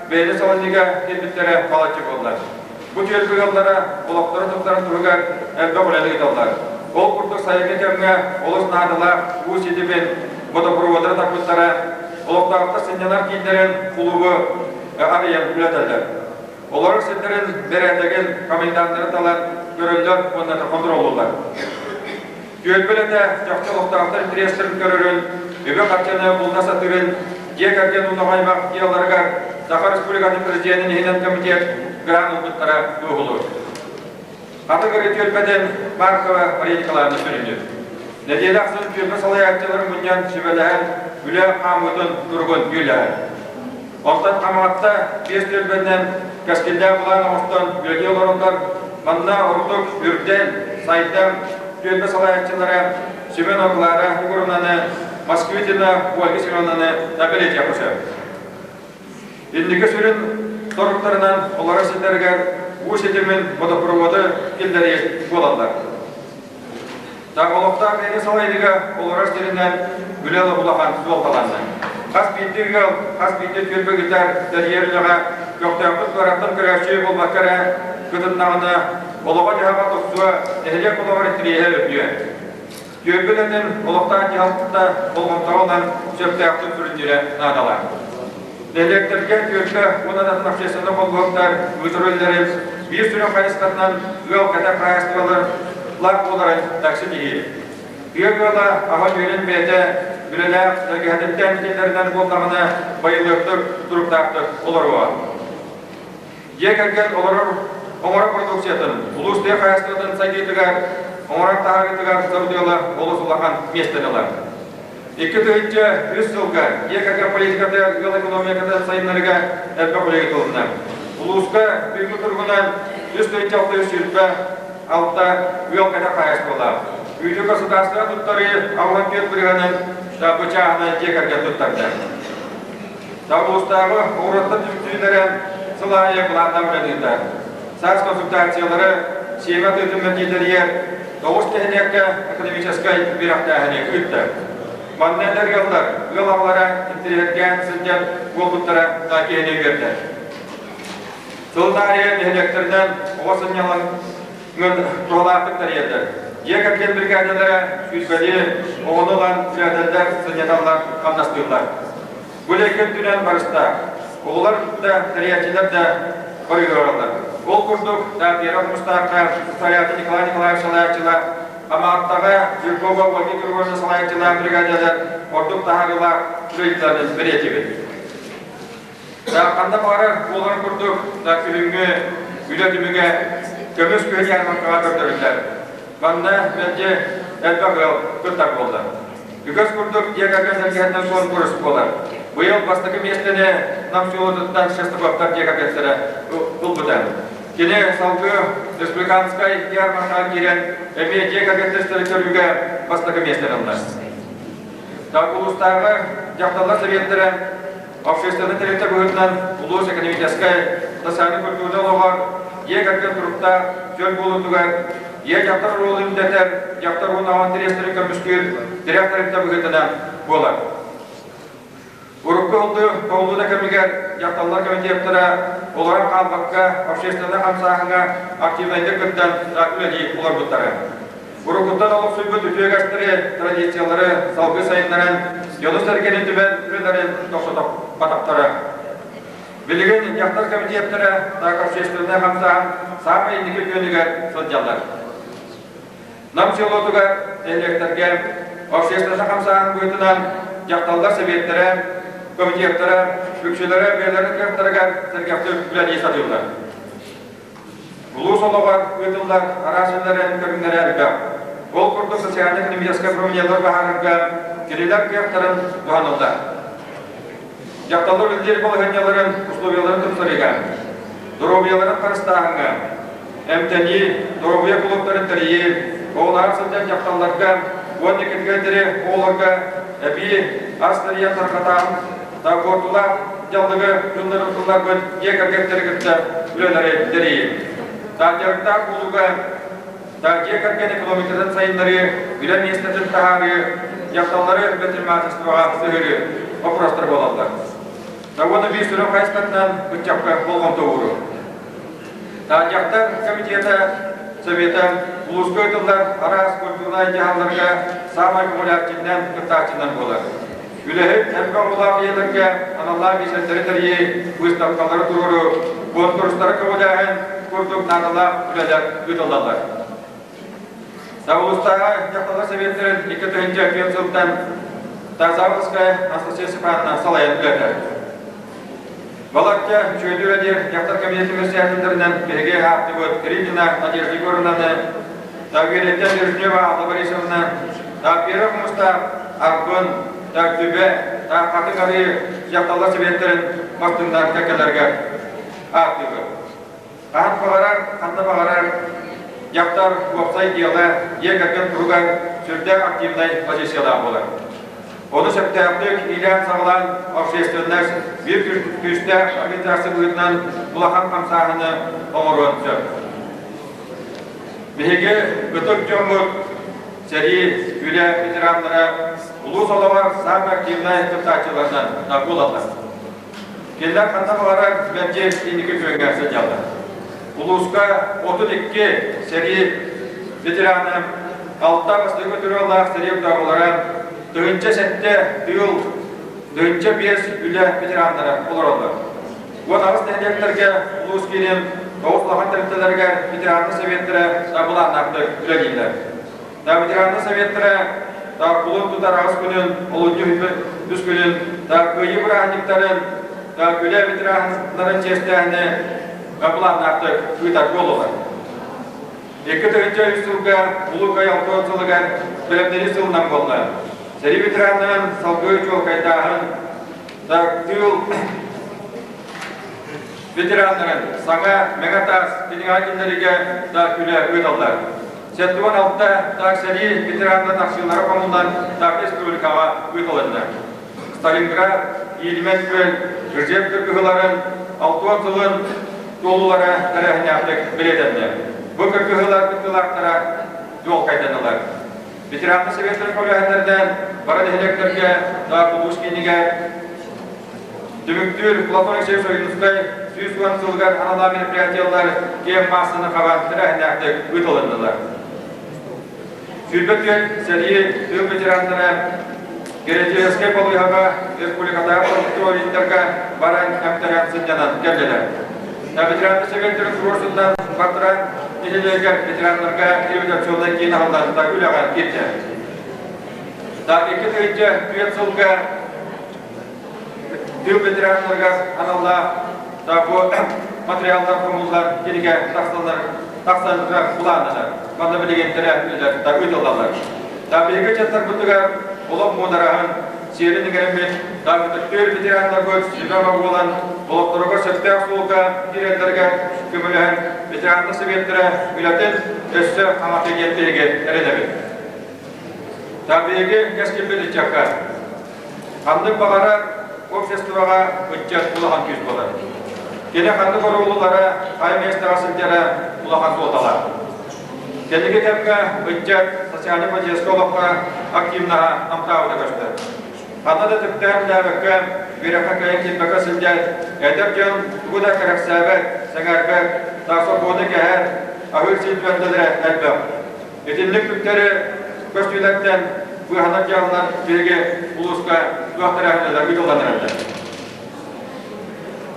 бэйэни салайыыга киирбиттэрэ балачча буолла. Бу түөлбэ ыаллара олохторун туттарын туһугар элбэх үлэни ыыталлар. Ол курдук сайыҥҥы кэмҥэ олус наадалаах уу ситимин водопроводтары тарпыттара, олохтоохтор сынньанар кииннэрин кулуубу арыйан үлэтэллэр. Олорор сирдэрин бэрээдэгин коменданттары талан көрөллөр уонна хонтуруоллууллар. Түөлбэлэтэ чахчы олохтоохтор интэриэстэрин көрөрүн, үбү-харчыны булуна сатыырын, дьиэ кэргэн уонна аймах дьыалаларыгар Саха Республикатын Президенин иһинэн комитет грант ылбыттара туоһулуур. Хатыгыры түөлбэтин Маркова Мария Николаевна сүрүннүүр. Нэдиэлэ ахсын түөлбэ салайааччыларын мунньан сүбэлэһэн, үлэ хаамыытын туругун дьүүллэһэр. Онтон Хамаҕатта биэс түөлбэннэн кэскиллээх былаан оҥостон үлэлии олороллор. Манна ордук үрдэл, сайдам түөлбэ салайааччылара Семенова Клара Егоровнаны, Москвитина Ольга Семеновнаны да бэлиэтиэххэ сөп. Инники сүрүн соруктарынан олорор сирдэригэр уу ситимин водопроводы киллэрии буолаллар. Так олохтоох бэйэни салайыыга олорор сиринэн үлэ улахан суолталанна. Хас биирдии ыал, хас биирдии түөлбэ ыытар тэрийэр үлэҕэ көхтөөхтүк туораттан көрөөччү буолбакка эрэ кытыннаҕына, олоҕо-дьаһаҕа тупсуо, нэһилиэк олоҕор интэриэһэ үрдүө. Түөлбэ үлэтин олохтоох дьаһалта болҕомтоҕо ылан сөптөөхтүк сүрүннүүрэ наадалаах. Нэһилиэктэргэ түөлбэ уонна да атын общественнай холбоһуктар ыытар үлэлэрин биир сүрүн хайысхатынан ыал кэтэх хаһаайыстыбалар лаах буоларын такси тиһии. Тыа ыала аһа-үөлүн бэйэтэ үлэлээх тэлгэһэтиттэн киллэринэн буоллаҕына байылыаттык, туруктаахтык олоруоҕа. Дьиэ кэргэн олорор оҥорор продукциятын улуус тыа хаһаайыстыбатын сайдыытыгар, оҥорон таһаарыытыгар сабыдыала олус улахан миэстэни ылар. 2003 сылга дьиэ кэргэн политикатыгар ыал экономикатын сайыннарыыга элбэх үлэ ыытылынна. Улууска бүгүҥҥү туругунан 3 626 ыал кэтэх хаһаайыстыбалаах. Үүтү государство туттарыы 64 бырыһыанын бычааһынан дьиэ кэргэн туттарда. Улуустааҕы оҕуруоттар түмсүүлэрэ сыл аайы былааннаах үлэлииллэр. Саас консультациялары сиэмэ тыытын мэлдьитэригэр тоҕус нэһилиэккэ экономическай үөрэхтээһини ыытта. Манна эдэр ыаллар ыал аҕалара интэриэһиргээн сылдьар буолбуттара да киһини үөрдэр. Сыл аайы нэһилиэктэринэн оҕо сынньалаҥын туһалаахтык тэрийэллэр. Дьиэ кэргэн бригадалара сүүрбэлии оҕону ылан үлэлэтэллэр, сынньаталлар, хамнастыыллар. Бу үлэ үрдүнэн барыстаах. Оҕолор да, тэрийээччилэр да барыһыраллар. Ол курдук, Пера Хомустаахха салайааччы Николай Николаевич салайааччылар, Хамааттаҕа Жиркова Ольга Григорьевна салайааччылаах бригадалар ордук таһаарыылаах үлэлэрин бэлиэтиибит. Ханна баҕарар буоларын курдук, күһүҥҥү үлэ түмүгэ көмүс күһүн ярмаркаҕа көрдөрүллэр. Манна мэлдьи элбэх ыал кыттар буолла. Үгэс курдук дьиэ кэргэн сэргэһиттэн куонкурус буолар. Быйыл бастакы миэстэни Нам селотуттан Шестаковтар дьиэ кэргэттэрэ ылбыта. Кини салгыы республиканскай ярмаркаҕа киирэн эмиэ дьиэ кэргэттэри көрүүгэ бастакы миэстэни ылла. Так улуустааҕы дьахталлар сэбиэттэрэ общественнай тэрилтэ быһыытынан улуус экономическай, социальнай-культурнай олоҕор дьиэ кэргэн туруктаах чөл буолуутугар ийэ дьахтар оруолун үрдэтэр, дьахтар уонна оҕо интэриэстэрин көмүскүүр тирэх тэрилтэ быһыытынан буолар. Урукку ылды тоҕуллуута кэмигэр дьахталлар комитеттара олорон хаалбакка общественнай хамсааһыҥҥа активнайдык кыттан үлэлии олорбуттара. Уруккуттан олохсуйбут үтүө үгэстэри, традициялары салгыы сайыннаран, дьону-сэргэни түмэн үлэлэрин тохтоппатахтара. Билигин дьахтар комитеттара так общественнай хамсааһын саамай инники күөнүгэр сылдьаллар. Нам селотугар нэһилиэктэргэ общественнай хамсааһын быһыытынан дьахталлар сэбиэттэрэ, комитеттара үксүлэрэ бэйэлэрин кыахтарыгар сэргэхтик үлэлии сатыыллар. Улуус олоҕор ыытыллар араас үлэлэрин көрүҥнэрэ элбэх. Ол курдук социальнай-экономическай проблемалар баһаарарга кинилэр кыахтарын туһаныллар. Дьахталлар үлэлиир балаһыанньаларын, условияларын тупсарыыга, доруобуйаларын харыстааһыҥҥа, эмтэнии, доруобуйа кулууптарын тэрийии, оҕолоох сылдьан дьахталларга уонна кэргэннэри оҕолорго эбии ас тэрийэн тарҕатааһын буортулаах дьаллыгы тылларбыт дьиэ кэргэттэри кытта үлэлэри тэрийии. Дьарыктаах буолууга дьиэ кэргэн экономикатын сайыннарыы, үлэ миэстэтин таһаарыы, дьахталлары предпринимательствоҕа сыһыарыы боппуруостар буолаллар. Уонна биир сүрүн хайысхатынан ыччакка болҕомто ууруу. Дьахтар комитета Совета улууска ыытыллар араас культурнай дьаһалларга саамай көҕүлээччинэн, кыттааччынан буолар. Үлэһит элбэх оҕолоох ийэлэргэ аналлаах биэчэрдэри тэрийии, быыстапкалары туруоруу, куонкурустары көҕүлээһин курдук наадалаах үлэлэр ыытыллаллар. Улуустааҕы дьахталлар сэбиэттэрин 2004 сылтан Тазаводская Анастасия Степановна салайан үлэлэтэр. Балачча үчүгэйдик үлэлиир дьахтар кабинетын председателлэринэн биһиги ааттыбыт Ридина Надежда Егоровнаны, Тагвериттэн Ржнева Алла Борисовна, Тагвера Хомустаах Арбын, Тагтүбэ, Хатыҥ Арыы дьахталлар сэбиэттэрин бастыҥнар кэккэлэригэр ааттыыбыт. Хаһан баҕарар, ханна баҕарар дьахтар уопсай дьыала дьиэ кэргэн туһугар сүрдээх активнай позициялаах буолар. Ону сөптөөхтүк иилээн-саҕалаан общественность биир күүстээх организация быһыытынан улахан хамсааһыны оҥоруон сөп. Биһиги ытык дьоммут сэрии, үлэ ветераннара улуус олоҕор саамай активнай кыттааччыларынан буолаллар. Кинилэр ханна баҕарар мэлдьи инники күөҥҥэ сылдьаллар. Улууска 32 сэрии ветерана, алта бастакы тыыллаах сэрии утаарылара, 1007 тыыл, 1005 үлэ ветераннара олороллор. 18 нэһилиэктэргэ улуус киинин тоҕус улахан тэрилтэлэригэр ветераннар сэбиэттэрэ былааннаахтык үлэлииллэр. Ветераннар советтара кулун тутар аҕыс күнүн, олунньу үс күнүн, кыайыы бырааһынньыктарын, үлэ ветераннарын чиэстээһини былааннаахтык ыытар буоллулар. 2003 сылга Улуу Кыайыы алтан сылыгар бэлэмнэнии сылынан буолла. Сэрии ветераннарын салгыы чуолкайдааһын, тыыл ветераннарын саҥа Мэҥэ таас кинигэ кинилэргэ да үлэ ыыталлар. 76 так сэрии ветераннарын ахсыылара хомуллан так республикаҕа ыытылынна. Сталинград, Иилимэн күөл, Ржев кыргыһыыларын 60 сылын туолуулара тэрээһиннээхтик бэлиэтэннэ. Бу кыргыһыылар кыттыылаахтара дуолкайданылар. Ветераннар советтарын көмөлөһөннөрүнэн бары нэһилиэктэргэ да улуус киинигэр Түмүктүүр Платон Алексеевич Ойуунускай 110 сылыгар аналлаах мероприятиелар киэҥ маассаны хабан тэрээһиннээхтик ыытылыннылар. 24 сэрии тыыл ветераннара Георгиевскай балыыһаҕа республикатааҕы продуктовиктарга баран эмтэрэн сынньанан кэллилэр. Ветераннар сэбиэттэрин туруорсунан Батыран нэһилиэгэр ветераннарга реабилитационнай киин аһыллан үлэҕэ киирдэ. 2004 сылга Тыыл ветераннарыгар аналлаах бу материаллар хомуллар кинигэ тахсаллар тахсарга былааннанар. Манна билигин тэрээһиннэр ыытыллаллар. Биһиги ыччаттарбытыгар олох муудараһын, сиэрин иҥэриммит ытыктыыр ветераннарбыт сүбэ буолан олохторугар сөптөөх суолга киирэллэригэр көмөлөһөн ветераннар сэбиэттэрэ үлэтин өссө хаҥатыа диэн биһиги эрэнэбит. Биһиги кэскилбит ыччакка Ханнык баҕарар обществоҕа ыччат улахан күүс буолар. Кини ханнык оруолулара, хай миэстэҕэ сылдьара улахан суолталаах. Кэлиги кэмҥэ ыччат социальнай поддержка олоххо активнаһа намтаабыта көстөр. Ханна да түптээн үлээбэккэ, үөрэххэ кыайан киирбэккэ сылдьар эдэр дьон тугу да кэрэхсээбэт, сэҥээрбэт, сокуону кэһэр, аһыыр сир түбэлтэлэрэ элбэх. Итинник түктэри көстүүлэртэн быыһанар дьаһаллар биһиги улууска туох тэрээһиннэр ыытыллан эрэллэр.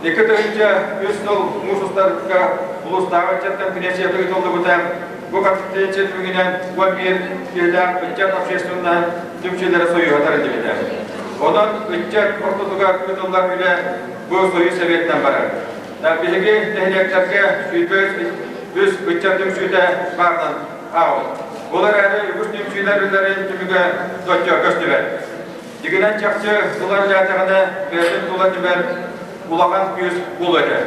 2003 сыл муус устарга улуустааҕы ыччат конференцията ыытыллыбыта. Бу конференция түмүгүнэн 11 киһилээх ыччат общественнай түмсүүлэрэ союһа тэриллибитэ. Онон ыччат ортотугар ыытыллар үлэ бу союз сэбиэтинэн барар. Биһиги нэһилиэктэргэ 23 ыччат түмсүүтэ баарынан ааҕабыт. Ол эрээри үгүс түмсүүлэр үлэлэрин түмүгэ соччо көстүбэт. Дьиҥинэн чахчы тыла үлэлээтэҕинэ бэйэтин тула түмэр улахан күүс буолуо этэ.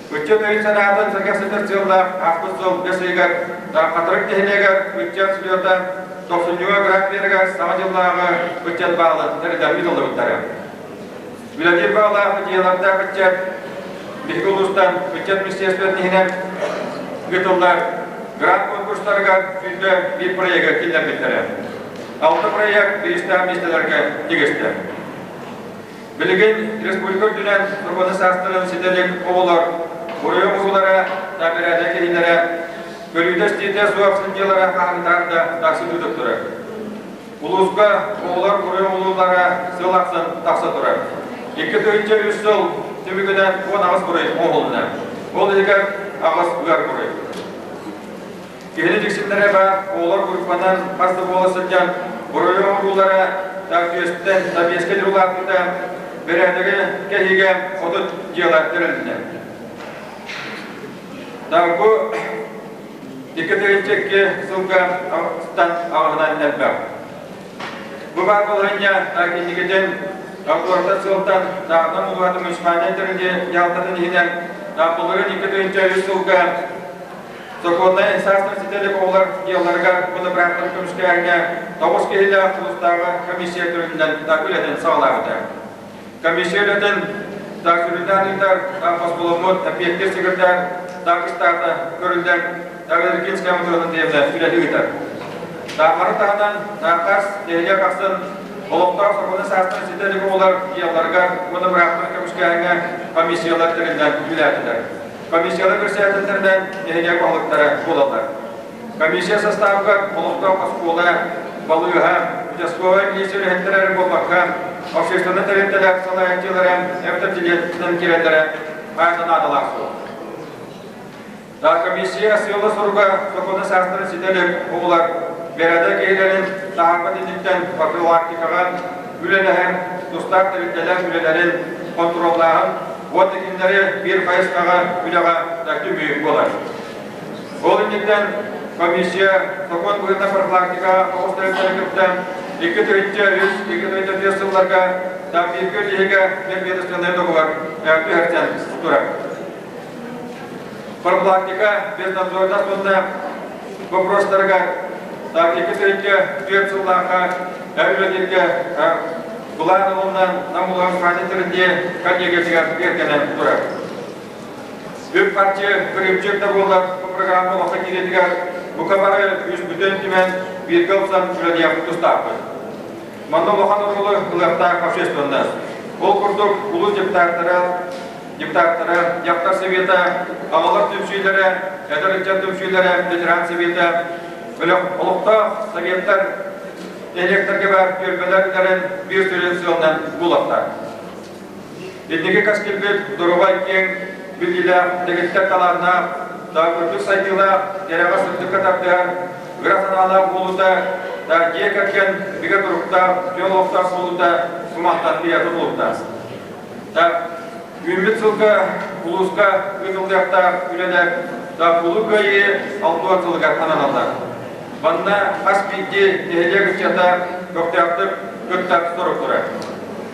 Ыччат өйүн-санаатын сэргэхситэр сыаллаах ааспыт сыл бэс ыйыгар Хатырык нэһилиэгэр ыччат слета тохсунньуга гран-прига Саҥа дьыллааҕы ыччат баалын тэрилтэ ыытыллыбыттара. Үлэлиир баҕалаах идеялардаах ыччат биһиги улуустан ыччат министерствотын иһинэн ыытыллар грант конкурстарыгар 101 проегы киллэрбиттэрэ. Алта проект бириистээх миэстэлэргэ тигистэ. Билигин республика үрдүнэн сокуону саастарын ситэ илик оҕолор буруйу оҥоруулара, бэрээдэк киһилэрэ, көрүүтэ-истиитэ суох сылдьыылара хаһааҥҥытааҕар да тахсыы турар. Улууска оҕолор буруй оҥоруулара сыл ахсын тахса турар. 2003 сыл түмүгүнэн 18 буруй оҥоһулунна. Ол иһигэр аҕыс ыар буруй. Киһини дьиксиннэрэ баар, оҕолор группанан хас да буола сылдьан буруйу оҥоруулара түөстэн табиэска дьулааппыта, бэрээдэги кэһиигэ 30 дьыала тэрилиннэ. Бу 2002 сылга стан аҕыһынан элбэх. Бу баар балаһыанньа инникитин туората сылтан Нам улууһатын муниципальнай тэрилии дьаһалтатын иһинэн былырыын 2003 сылга сокуоннай саастан ситэ илик оҕолор дьыалаларыгар уонна бырааптарын көмүскээһиҥҥэ тоҕус киһилээх улуустааҕы комиссия төрүтүнэн үлэтин саҕалаабыта. Комиссия үлэтин сүрүннээн ыытар хосполоммут эппиэттиир секретарь Дагыстаата көрүллэн Дагыркинская Мотуонун диэбинэ үлэни ыытар. Таамары таһынан Наахас нэһилиэк ахсын олохтоох сокуону саастан ситэ илик оҕолор дьыалаларыгар уонна бырааптарын көмүскээһиҥҥэ комиссиялар тэриллэн үлэлээтилэр. Комиссиялар көрсөөтүлэринэн нэһилиэк баһылыктара буолаллар. Комиссия састаабыгар олохтоох оскуола, балыыһа, участковай милиция үлэһиттэрэ эрэ буолбакка, общественнай тэрилтэлэр салайааччылара эбэтэр дьиэтинэн киирэллэрэ хайа наадалаах суол. Комиссия сыала-соруга сокуону саастарын ситэ илик оҕолор бэрээдэк киһилэрин таһаарбат инниттэн профилактикаҕа үлэлэһэн, тустаах тэрилтэлэр үлэлэрин хонтуруоллааһын уонна кинилэри биир хайысхаҕа үлэҕэ түмүү буолар. Ол инниттэн комиссия сокуон быһыытынан профилактика оҕус тэрилтэлэрин кытта 2003, 2004 сылларга бииргэ үлэһигэ межведомственнай договор түһэрсэн турар. Профилактика безнадзордаах уонна вопростарыгар 2004 сыллаахха үлэлииргэ былаан ылынан Нам улахан ханньытырын коллегиятыгар биэргэнэн турар. Үп-харчы кырыымчык да буоллар, бу программа олоххо киириитигэр бука бары күүспүтүн түмэн бииргэ ылсан үлэлиэх тустаахпыт. Манна улахан оруолу ылыахтаах общественность. Ол курдук улуус депутаттара, депутаттара, дьахтар совета, аҕалар түмсүүлэрэ, эдэр ыччат түмсүүлэрэ, ветеран совета, бөлөх олохтоох советтар нэһилиэктэргэ баар түөлбэлэр үлэлэрин биир сүрүн сыалынан буолуохтаах. Инники кэскилбит доруобай киэҥ биллиилээх, дэгиттэр талааннаах, үрдүк сайдыылаах, кэрэҕэ сырдыкка тардыһар, ыра санаалаах буолуута, дьиэ кэргэн бигэ туруктаах, дьол олохтоох буолуута сумахтан биһиэхэ тутулуктаах. Үүммүт сылга улууска ыытыллыахтаах үлэлэр Улуу Кыайыы 60 сылыгар ананаллар. Манна хас биирдии нэһилиэк ыччата көхтөөхтүк кыттар сорук турар.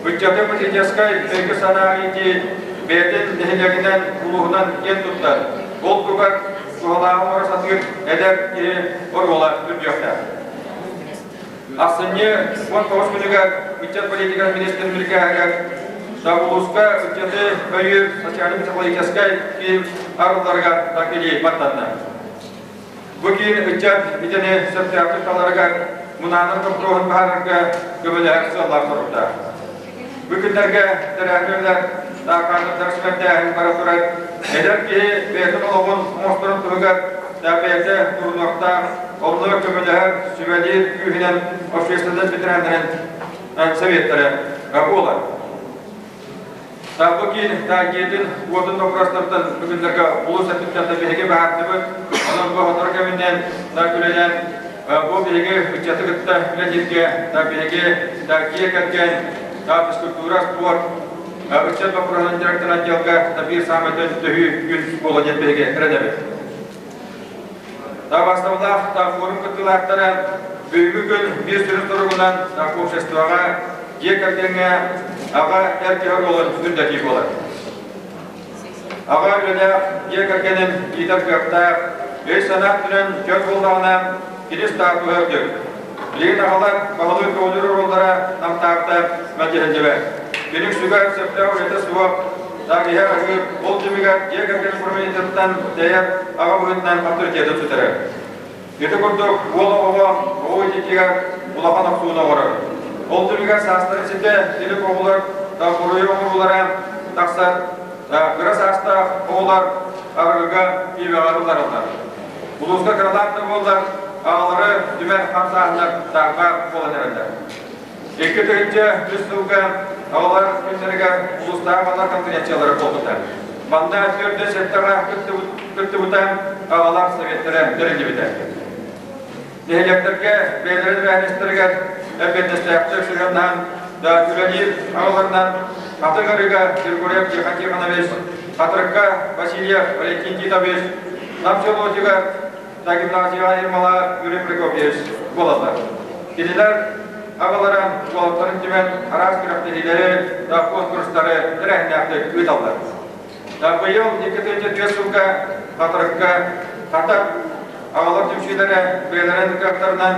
Ыччаты политическай өйгө-санаа иитии бэйэтин нэһилиэгинэн, улууһунан киэн туттар, ол тугар туһалааҕы оҥоро сатыыр эдэр киһи оруола үрдүөхтээх. Ахсынньы 19 күнүгэр ыччат политикатын министрин бирикээһигэр улууска ыччаты өйүүр социально-психологическай киин арылларыгар такилии баттанна. Бу киин ыччат идэни сөптөөхтүк таларыгар, мунаанын боппуруоһун быһаарарга көмөлөһөр сыаллаах соруктаах. Бу күннэргэ тэрээһиннэр таакааннар сүмэрдээһин бара турар. Эдэр киһи бэйэтин олоҕун оҥосторун туһугар бэйэтэ турунуохтаах, онно көмөлөһөр, сүбэлиир күүһүнэн общественность ветераннарын советтара буолар. Бу киин дьиэтин уотун боппуруостартан бүгүннэргэ улуус өттүттэн да биһиги баһаардыбыт. Онон бу сотору кэминэн үлэлээн бу биһиги ыччаты кытта үлэлииргэ биһиги дьиэ кэргэн физкультура, спорт, ыччат боппуруоһун директор отделга биир саамай төһүү күн буолуо диэн биһиги эрэнэбит. Бастабылаах форум кыттыылаахтара бүгүҥҥү күн биир сүрүн соругунан обществоҕа, дьиэ кэргэҥҥэ аҕа эр киһи оруолун үрдэтии буолар. Аҕа үлэлээх дьиэ кэргэнин иитэр кыахтаах, өй-санаа өттүнэн чөл буоллаҕына, кини статуһа үрдүк. Билигин аҕалар баһылыыр көҕүлүүр оруоллара намтаабыта мэлдьэһиллибэт. Кини үксүгэр сөптөөх үлэтэ суох, Иһэ аһыыр, ол түмүгэр дьиэ кэргэн управлениетыттан тэйэр аҕа быһыытынан авторитетын сүтэрэр. Ити курдук уол оҕоҕо оҕо иитиитигэр улахан охсууну оҥорор. Ол түмүгэр саастарын ситэ илик оҕолор буруйу оҥоруулара тахсар, кыра саастаах оҕолор арыгыга, пиибэҕэ ыллараллар. Улууска кыралаах да буоллар, аҕалары түмэр хамсааһыннар таарбаах буолан эрэллэр. 2003 сылга аҕалар күннэригэр улуустааҕы аҕалар конференциялара буолбута. Манна 47-ҕэ кыттыбыт. кыттыбыта, аҕалар советтара тэриллибитэ. Нэһилиэктэргэ бэйэлэрин эбээһинэстэригэр эппиэтинэстээхтик сыһыаннаһан да үлэлиир аҕаларынан Хатыҥ-Арыыга Григорьев Тихон Тихонович, Хатырыкка Васильев Валентин Титович, Нам селотигар гимназияҕа Ермола Юрий Прокопьевич буолаллар. Кинилэр аҕалара уолаттарын түмэн араас күрэхтэһиилэри да куонкурустары тэрээһиннээхтик ыыталлар. Быйыл 204 сылга Хатырыкка Хатак аҕалар түмсүүлэрэ бэйэлэрин кыахтарынан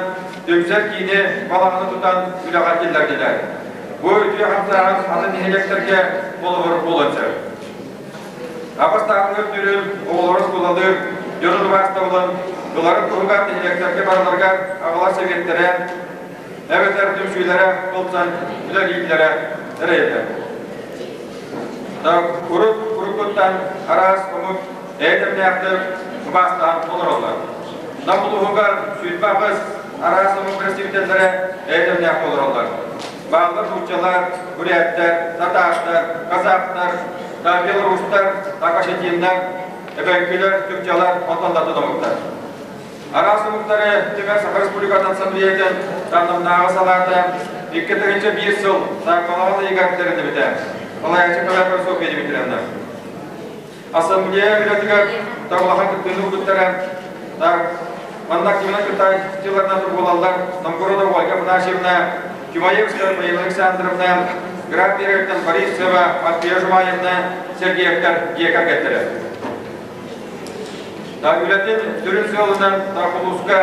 түмсэр киини балаҕаны тутан үлэҕэ киллэрдилэр. Бу үтүө хамсааһын атын нэһилиэктэргэ холобур буолуон сөп. Аҕыс таһымҥа үрдүрүн, оҕолору оскуолалыыр, дьону убаастабылын ыларын туһугар нэһилиэктэргэ барыларыгар аҕалар сэбиэттэрэ эбэтэр түмсүүлэрэ ылсан үлэлииллэрэ эрэйиллэр. Урут уруккуттан араас омук эйэ-дэмнээхтик убаастаан олороллор. Нам улууһугар 28 араас омук представителлэрэ эйэ-дэмнээх олороллор. Бааллар нууччалар, буряттар, татаардар, казахтар, белорустар, сакашетиннар, эбэҥкилэр, түрчалар, онтон да атын омуктар. Араас омуктары түмэр Саха Республикатын Ассамблеятын Намнааҕы салаата 2001 сыл Саарбалаҕын ыйыгар тэриллибитэ. Салайааччы Калякова Софья Дмитриевна. Ассамблея үлэтигэр улахан кыттыыны ылбыттара. Манна активно кыттааччыларынан буолаллар Новгородова Ольга Афанасьевна, Тимоевская Марина Александровна, Граф Берегтан Борисова, Матвея Жумаевна, Сергеевтар дьиэ кэргэттэрэ. Үлэтин сүрүн сыалынан улууска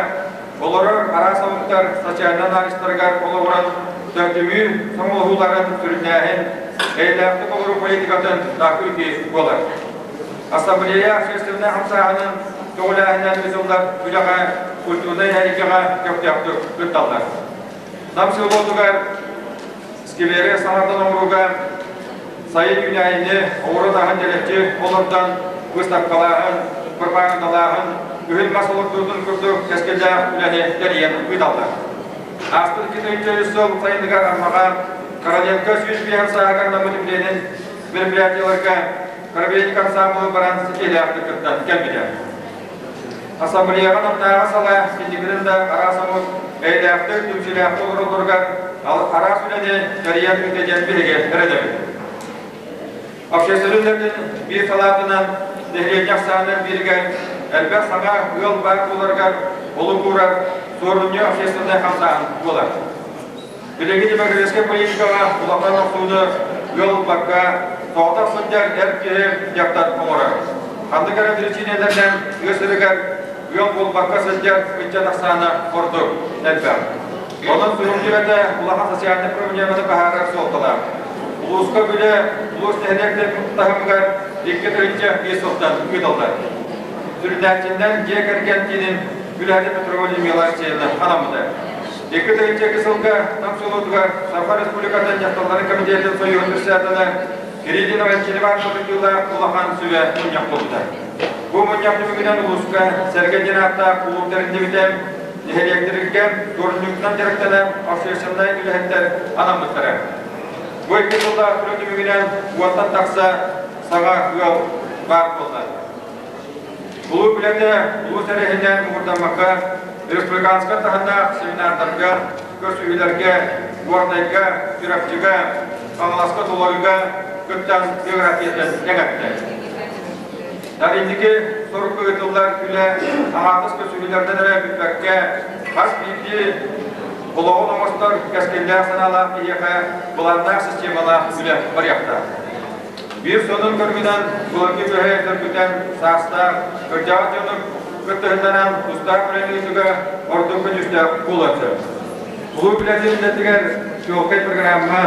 олорор араас омуктар социальнай анализтарыгар олоҕуран түмүү сомоҕолоһууларын сүрүннээһин, эйэлээхтик олоруу политикатын үтүө буолар. Ассамблея общественнай хамсааһынын көҕүлээһинэн ыытыллар үлэҕэ культурнай эйгэҕэ көхтөөхтүк кытталлар. Нам селотугар сквери саҥардан оҥорууга сайын үүнээйини оҕуруот аһын дэлэччи олордон выставкалааһын, пропагандалааһын, күһүн мас олордуутун курдук кэскиллээх үлэни тэрийэн ыыталлар. Ааспыт 2003 сыл сайыныгар Аммаҕа Короленко 105 сааһыгар наммыт үбүлүөйүнэн мероприятиеларга Коробейник ансаамбылы баран ситиһиилээхтик кыттан кэлбитэ. Ассамблеяҕа Намнааҕы салаа инникитин да араас омук эйэлээхтик, түмсүүлээхтик олороллоругар араас үлэни тэрийэн ыыта диэн биһиги эрэнэбит. Общественнай үлэтин биир салаатынан нэһилиэнньэ ахсаанын бииригэр элбэх саҥа ыал баар буоларыгар олук уурар суорумньу общественнай хамсааһын буолар. Билиҥҥи демократическай политикаҕа улахан охсууну ыал ылбакка, соҕотох сылдьар эр киһи дьахтар оҥорор. Ханнык эрэ биричиинэлэринэн тыа сиригэр ыал буолбакка сылдьар ыччат ахсаана ордук элбэх. Онон сурук үлэтэ улахан социальнай проблеманы быһаарар суолталаах. Улууска үлэ улуус нэһилиэктэрин таһымыгар 2 5 сылтан ыытыллар. Сүрүннээччиннэн дьиэ кэргэн киинин үлэһитэ Петрова Людмила Алексеевна анаммыта. 2 сылга Нам селотугар Саха Республикатын дьахталларын комитетын союһун председателэ Кириллина Валентина Ивановна улахан сүбэ мунньах буолбута. Бу мунньах түмүгүнэн улууска Сэргэ диэн ааттаах кулууп тэриллибитэ, нэһилиэктэргэ турньуктан дьарыктанар общественнай үлэһиттэр анаммыттара. Бу икки сыллаах үлэ түмүгүнэн уонтан тахса саҥа ыал баар буолла. Улуу үлэтэ улуус эрэһинэн муҥурдаммакка, республиканскай таһымнаах семинардарга, көрсүһүүлэргэ, Горнайга, Чурапчыга, Хаҥаласка Тулагыга кыттан географиятын кэҥэттэ. Инники сорукка ыытыллар үлэ аҥаардас көрсүһүүлэрдэн эрэ бүппэккэ, хас биирдии олоҕун оҥостор кэскиллээх санаалаах киһиэхэ былааннаах системалаах үлэ барыахтаах. Биир сонун көрүҥүнэн былыргы үгэһи сөргүтэн, саастаах, кырдьаҕас дьону кыттыһыннаран тустаах үлэни ыытыыга ордук көдьүүстээх буолуон сөп. Кулууп үлэтин үлэтигэр чуолкай программа,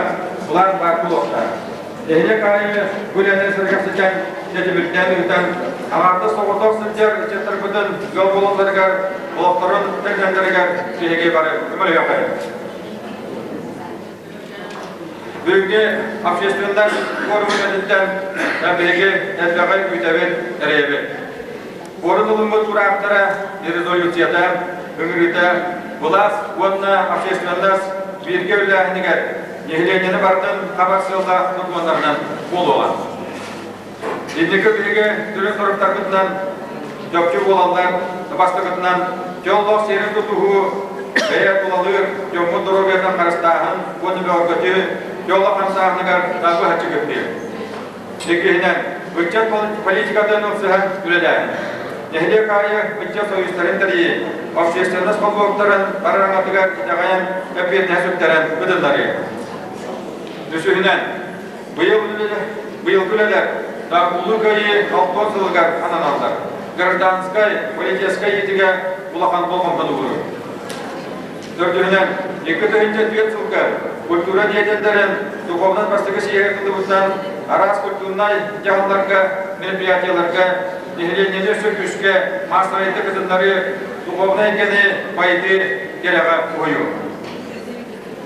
былаан баар буолуохтаах. Нэһилиэк аайы бу үлэни сэргэхситэн, тэтимирдээн ыытан, аҥаардас соҕотох сылдьар ыччаттарбытын ыал буолалларыгар, олохторун тэринэллэригэр биһиги бары көмөлөһүөххэйиҥ. Бүгүҥҥү общественнай форум үлэтиттэн биһиги элбэҕи күүтэбит, эрэйэбит. Форум ылыммыт тураахтара, резолюцията, ыҥырыыта былаас уонна общественность бииргэ үлэлээһинигэр нэһилиэнньэни барытын хабар сыаллаах докумуоннарынан буолуоҕа. Инники биһиги сүрүн соруктарбытынан чопчу буолаллар. Бастакытынан, дьоллоох сиэрин тутуһуу, бэйэ тулалыыр дьоммут доруобуйатын харыстааһын уонна бөҕөргөтүү дьоллоох хамсааһыныгар быһаччы кыттыы. Иккиһинэн, ыччат политикатын ылсыһан үлэлээһин. Нэһилиэк аайы ыччат союзтарын тэрийии, общественность холбоһуктарын бары араҥатыгар итэҕэйэн эппиэтинэһи сүктэрэн ыытылларыы. Үсүһүнэн, быйыл быйылгы үлэлэр Улуу Кыайыы 60 сылыгар ананаллар. Гражданскай, политическай иитигэ улахан болҕомтону ууруу. Төрдүһүнэн, 2004 сылга культура деятеллэрин духовнай бастакы сийиэһэ тылыбытынан араас культурнай дьаһалларга, мероприятиеларга нэһилиэнньэни өссө күүскэ маассабайдык кытыннарыы, духовнай эйгэни байытыы кэрэҕэ уһуйуу.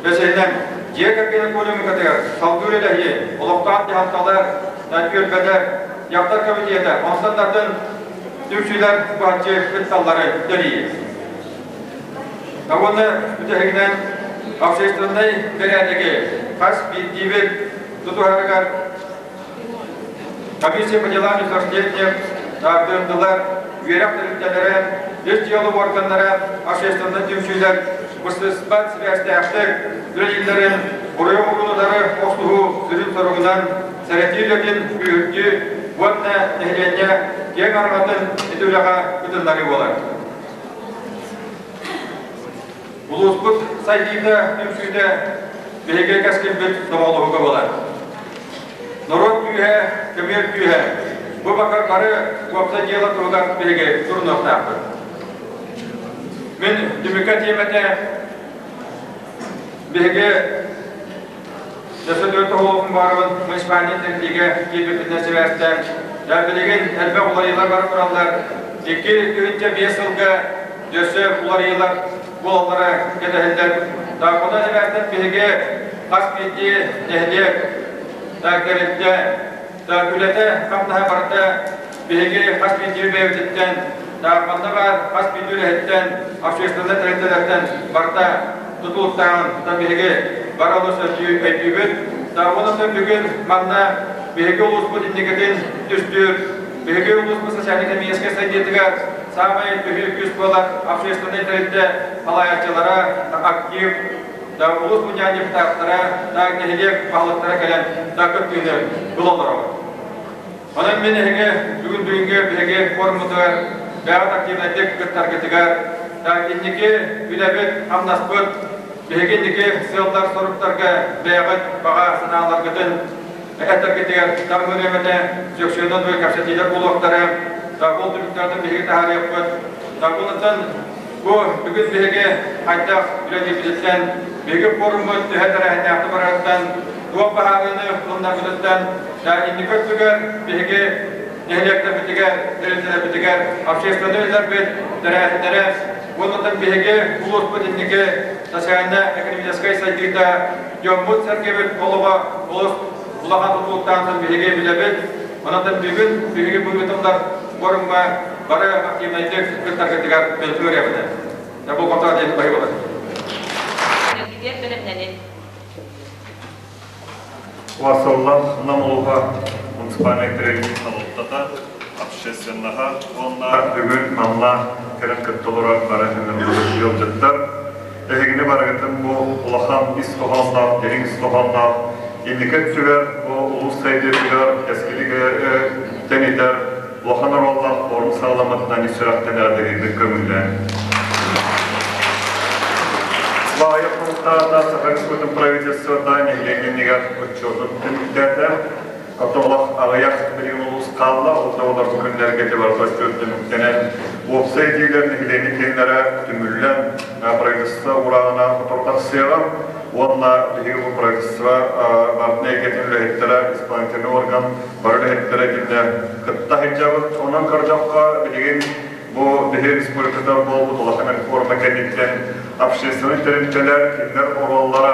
Бэсиһинэн, дьиэ кэргэн экономикатыгар салгыы үлэлэһии, олохтоох дьаһалталар, түөлбэлэр, дьахтар комитета, онтон да атын түмсүүлэр быһаччы кытталлары тэрийии. Уонна бүтэһигинэн общественнай бэрээдэги хас биирдиибит тутуһарыгар комиссия по делам несовершеннолетних тардырдылар, үөрэх тэрилтэлэрэ, ис дьыала уорганнара, общественнай түмсүүлэр быстыспат сибээстээхтик үлэлииллэрин буруйу оҥоруулары охсуһуу сүрүн соругунан сэрэтии үлэтин күүһүрдүү уонна нэһилиэнньэ киэҥ араҥатын ити үлэҕэ кытыннарыы буолар. Улууспут сайдыыта, түмсүүтэ биһиги кэскилбит сомоҕолоһууга буолар. Норуот күүһэ, көмүөл күүһэ. Бу бакар бары уопсай дьыала туһугар биһиги турунуохтаахпыт. Мин түмүккэ тиэмэтэ биһиги Өссө тоһоҕолоһун баарыбын муниципальнай тэриллиигэ киирбиппитинэн сибээстээн, билигин элбэх уларыйыылар бара тураллар. 2005 сылга өссө уларыйыылар буолаллара кэтэһиллэр. Онон сибээстэн биһиги хас биирдии нэһилиэк тэрилтэ үлэтэ хамнаһа барыта биһиги хас биирдии бэйэбититтэн, манна баар хас биирдии үлэһиттэн, общественнай тэрилтэлэртэн барыта тутулуктааҕын биһиги бары олус өйдүүбүт. Онон бүгүн манна биһиги улууспут инникитин түстүүр, биһиги улууспут социально-экономическай сайдыытыгар саамай төһүү күүс буолар общественнай тэрилтэ салайааччылара, актив, улуус мунньаҕын депутаттара, нэһилиэк баһылыктара кэлэн кыттыыны ыла олоробут. Онон мин эһиги бүгүн бүгүҥҥү биһиги форуммутугар бэйэҕит активнайдык кыттаргытыгар, инники үлэбит, хамнаспыт, биһиги инники сыаллар-соруктарга бэйэҕит баҕа санааларгытын этэргитигэр тарҕыыр эмэтэ сөксүөнэн бу кэпсэтиилэр буолуохтара. Ол түмүктэрин биһиги таһаарыахпыт. Онтон бу бүгүн биһиги хайдах үлэлиирбититтэн, биһиги форуммут төһө тэрээһиннээхтик барарыттан туох быһаарыыны ылынарбытыттан инники өттүгэр биһиги нэһилиэктэрбитигэр, тэрилтэлэрбитигэр общественнай үлэлэрбит тэрээһиннэрэ уонна биһиги улууспут инники социально-экономическай сайдыыта дьоммут-сэргэбит олоҕо олус улахан тутулуктаахтын биһиги билэбит. Онон бүгүн биһиги бу ыытыллар форумҥа бары активнайдык кыттаргытыгар мэлдьи Бу хотоо диэн баһыыбалар. Васыллах Нам улууһа муниципальнай тэрилтэ салалтата, общественноһа уонна бүгүн манна кэлэн кытта олорор бары ыҥырыллыбыт ыалдьыттар. Эһигини барыгытын бу улахан ис хоһоонноох, дириҥ ис хоһоонноох инники өттүгэр бу улуус сайдыытыгар кэскили тэнитэр улахан оруоллаах форум саҕаламмытынан ис сүрэхтэн эҕэрдэлиирбин көҥүллээн. Баайа Хомустаата Саха Республикатын правительствота нэһилиэнньэ иннигэр отчуотун түмүктээтэ. Оттон аҕыйах билигин улуус хаалла, ол да олор бу күннэргэ дебарга отчуот түмүктэнэн, уопсай идиилэр нэһилиэнньэ кииннэрэ түмүллэн, правительство урааҕына сотору тахсыаҕа уонна биһиги бу правительство баартыйа эйгэтин үлэһиттэрэ, исполнительный орган бары үлэһиттэрэ итиннэ кытта сылдьабыт. Онон көрдөххө, билигин бу биһи республиката буолбут улахан реформа кэнниттэн общественнай тэрилтэлэр кинилэр оруоллара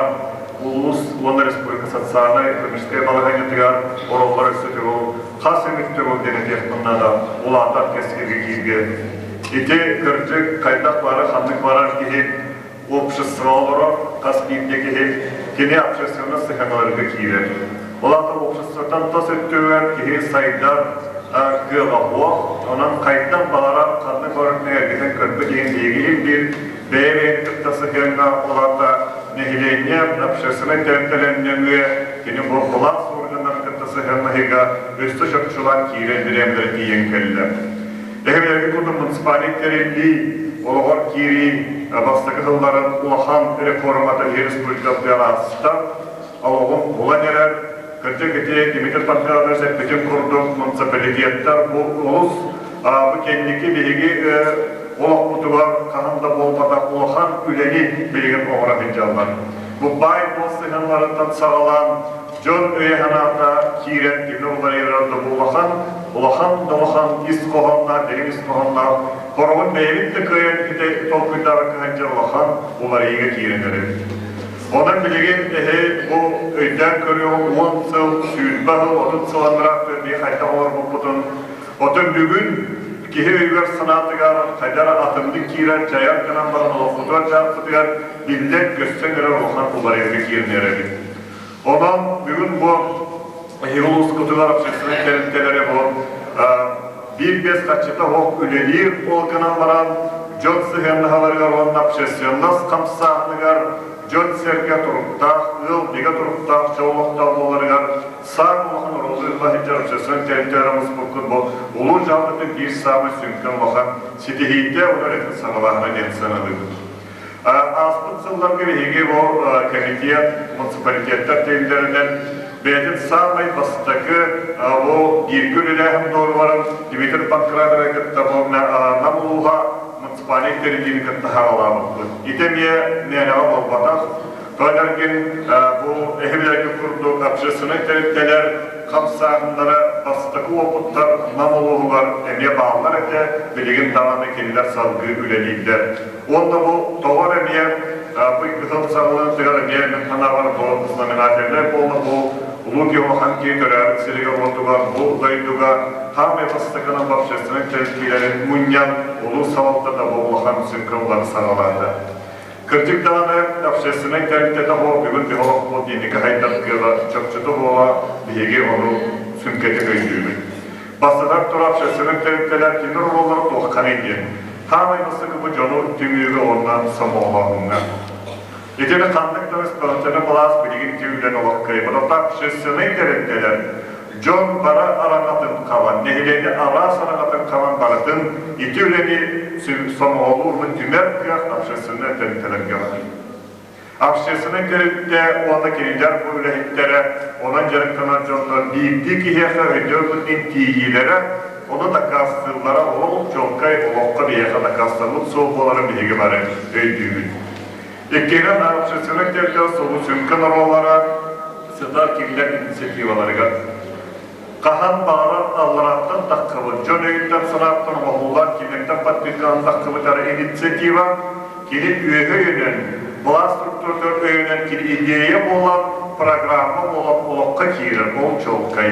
улуус уонна республика социальнай экономическай балаһыанньатыгар оруоллара өссө төгүл хас эмит төгүл диэн этиэхпин наада улаатар кэскилгэ кииргэ. Ити кырдьык хайдах бары ханнык барар киһи общество олорор хас биирдии киһи кини общественность сыһыаналарга киирэр. Ол аата обществоттан тас өттүгэр киһи сайдар. кыаҕа суох. Онон хайдах баҕарар ханнык барытын эргитэн көрбүт иһин биһиги биир бэйэ-бэйэни кытта сыһыаҥҥа улаата нэһилиэнньэ общественнай тэрилтэлэр нөҥүө кини бу былаас органнарын кытта сыһыаннаһыыга өссө чопчулаан киирэр бириэмэлэрэ тиийэн кэллэ. Эһэбилэргэ курдук муниципальнай тэриллии олоҕор киирии бастакы сылларын улахан реформата республикабытыгар ааста. Олоҕун булан эрэр. Кырдьык ити Дмитрий Парфенович эппитин курдук муниципалитеттар бу олус бу кэнники биһиги олохпутугар хаһан да буолбатах улахан үлэни билигин оҥоро сылдьаллар. Бу баай буол сыһыаннарыттан саҕалаан дьон өйө-санаата киирэн кими уларыйар да бу улахан, улахан да улахан ис хоһоонноох, дириҥ ис хоһоонноох, хороҕун бэйэбит да кыайан ити толкуйдаабакка сылдьар улахан уларыйыыга киирэн эрэбит. Онон билигин эһи бу өйдөөн көрүөҕүҥ 10 сыл, 20 сыл, 30 сыл анараа биһи хайдах олорбуппутун. Оттон бүгүн киһи өйүгэр санаатыгар хайдах атыннык киирэр, дьайар гынан баран олохпутугар дьаһахпытыгар биллэн көстөн эрэр улахан уларыйыыга киирэн эрэбит. Онон бүгүн бу эһиги улуускутугар общественнай тэрилтэлэри бу биир-биэс харчыта суох үлэлиир ол гынан баран дьон сыһыаннаһаларыгар уонна общественность хамсааһыныгар дьон-сэргэ туруктаах, ыал бигэ туруктаах дьол олохтоох буоларыгар саамай улахан оруолу ылла сылдьар общественнай тэрилтэлэр оҥоспуккут бу улуу дьаһалтатын биир саамай сүҥкэн улахан ситиһиитэ уонна үлэтин саҕалааһына диэн сыаналыыбыт. Ааспыт сылларга биһиги бу комитет, муниципалитеттар тэриллэринэн бэйэтин саамай бастакы бу бииргэ үлэлээһин дуогабарын Дмитрий Панкратовы кытта бу Нам улууһа муниципальнай тэриллиини кытта саҕалаабыппыт. Ити эмиэ мээнэҕэ буолбатах. Тоҕо бу эһибилэргэ курдук общественнай тэрилтэлэр хамсааһыннара бастакы уопуттар Нам улууһугар эмиэ бааллар этэ, билигин даҕаны кинилэр салгыы үлэлииллэр. Уонна бу тоҕо эрэ эмиэ бу кыһыл саҕаланыытыгар эмиэ мин санаабар бу знаменательнай буолла бу Улуу киһи улахан киһи төрөөбүт сиригэр-уотугар бу дойдуга хаамай бастакынан общественнай тэрилтэлэрин мунньан улуус салалтата бу улахан сүҥкэ саҕалаата. Кырдьык даҕаны общественнай тэрилтэтэ буол бүгүн биһи олохпут инники хайдар кыаҕа чопчута буола биһиги ону сүҥкэтик өйдүүбүт. Бастатан турар общественнай тэрилтэлэр тимир оруоллара туохханый диэн. Хаамай бастакы бу дьону түмүүгэ уонна сомоҕолооһуҥҥа. Итини ханнык да исполнительнай былаас билигин түүлэн олох кыайбат. Общественнай тэрилтэлэр дьон бара араҥатын хабан, нэһилиэнньэ араас араҥатын хабан барытын ити үлэни сомоҕолуур түмэр кыах общественнай тэрилтэлэргэ бар. Общественнай тэрилтэ уонна кинилэр бу үлэһиттэрэ, онон дьарыктанар дьоннор биирдии киһиэхэ өйдөбүлүн тиийиилэрэ, ону дакаастыыллара ол чуолкай олоххо биһиэхэ дакаастаммыт суол буоларын биһиги бары өйдүүбүт. Иккиһинэн, общественнай тэрилтэ субу сүҥкэн оруоллара сытар кинилэр инициативаларыгар. Хаһан баҕарар алларааттан таххыбыт, дьон өйүттэн-санааттан оҥоһуллан кинилэртэн подпитканан таххыбыт эрэ инициатива кини үөһэ өйөнөн, былаас структуратыгар өйөнөн кини идея буолан, программа буолан олоххо киирэр, ол чуолкай.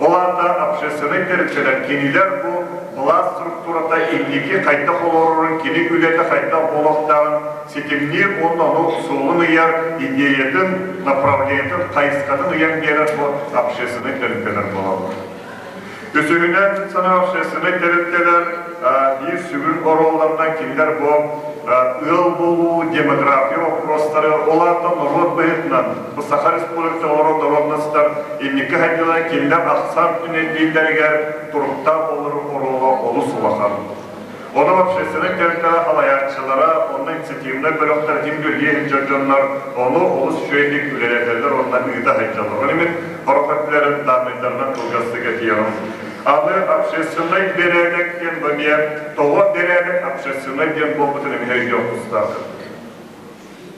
Ол аата общественнай тэрилтэлэр кинилэр бу былаас структурата инники хайдах олорорун, кини үлэтэ хайдах буолуохтааҕын ситимниир уонна ону суолун ыйар, идеятын, направлениетын, хайысхатын ыйан биэрэр бу общественнай тэрилтэлэр буолаллар. Үсүһүнэн, сана общественнай тэрилтэлэр биир сүрүн оруолларынан кинилэр бу ыал буолуу, демография боппуруостары, ол аата норуот быһыытынан бу Саха Республиката олорор норуотунастар инники хайдылар кинилэр ахсаан түнэллииллэригэр туруктаах буолар оруола олус улахан. Онон общественнай тэрилтэлэр салайааччылара, онно инициативнай бөлөхтөр ким үлэлии сылдьар дьоннор ону олус үчүгэйдик үлэлэтэллэр уонна ыыта сылдьаллар. Ол иһин сорох өттүлэрин дааннайдарынан кылгастык этиэҕим. Аны общественнай бэрээдэк диэн бу эмиэ тоҕо бэрээдэк общественнай диэн буолбутун эмиэ өйдүөх тустааххыт.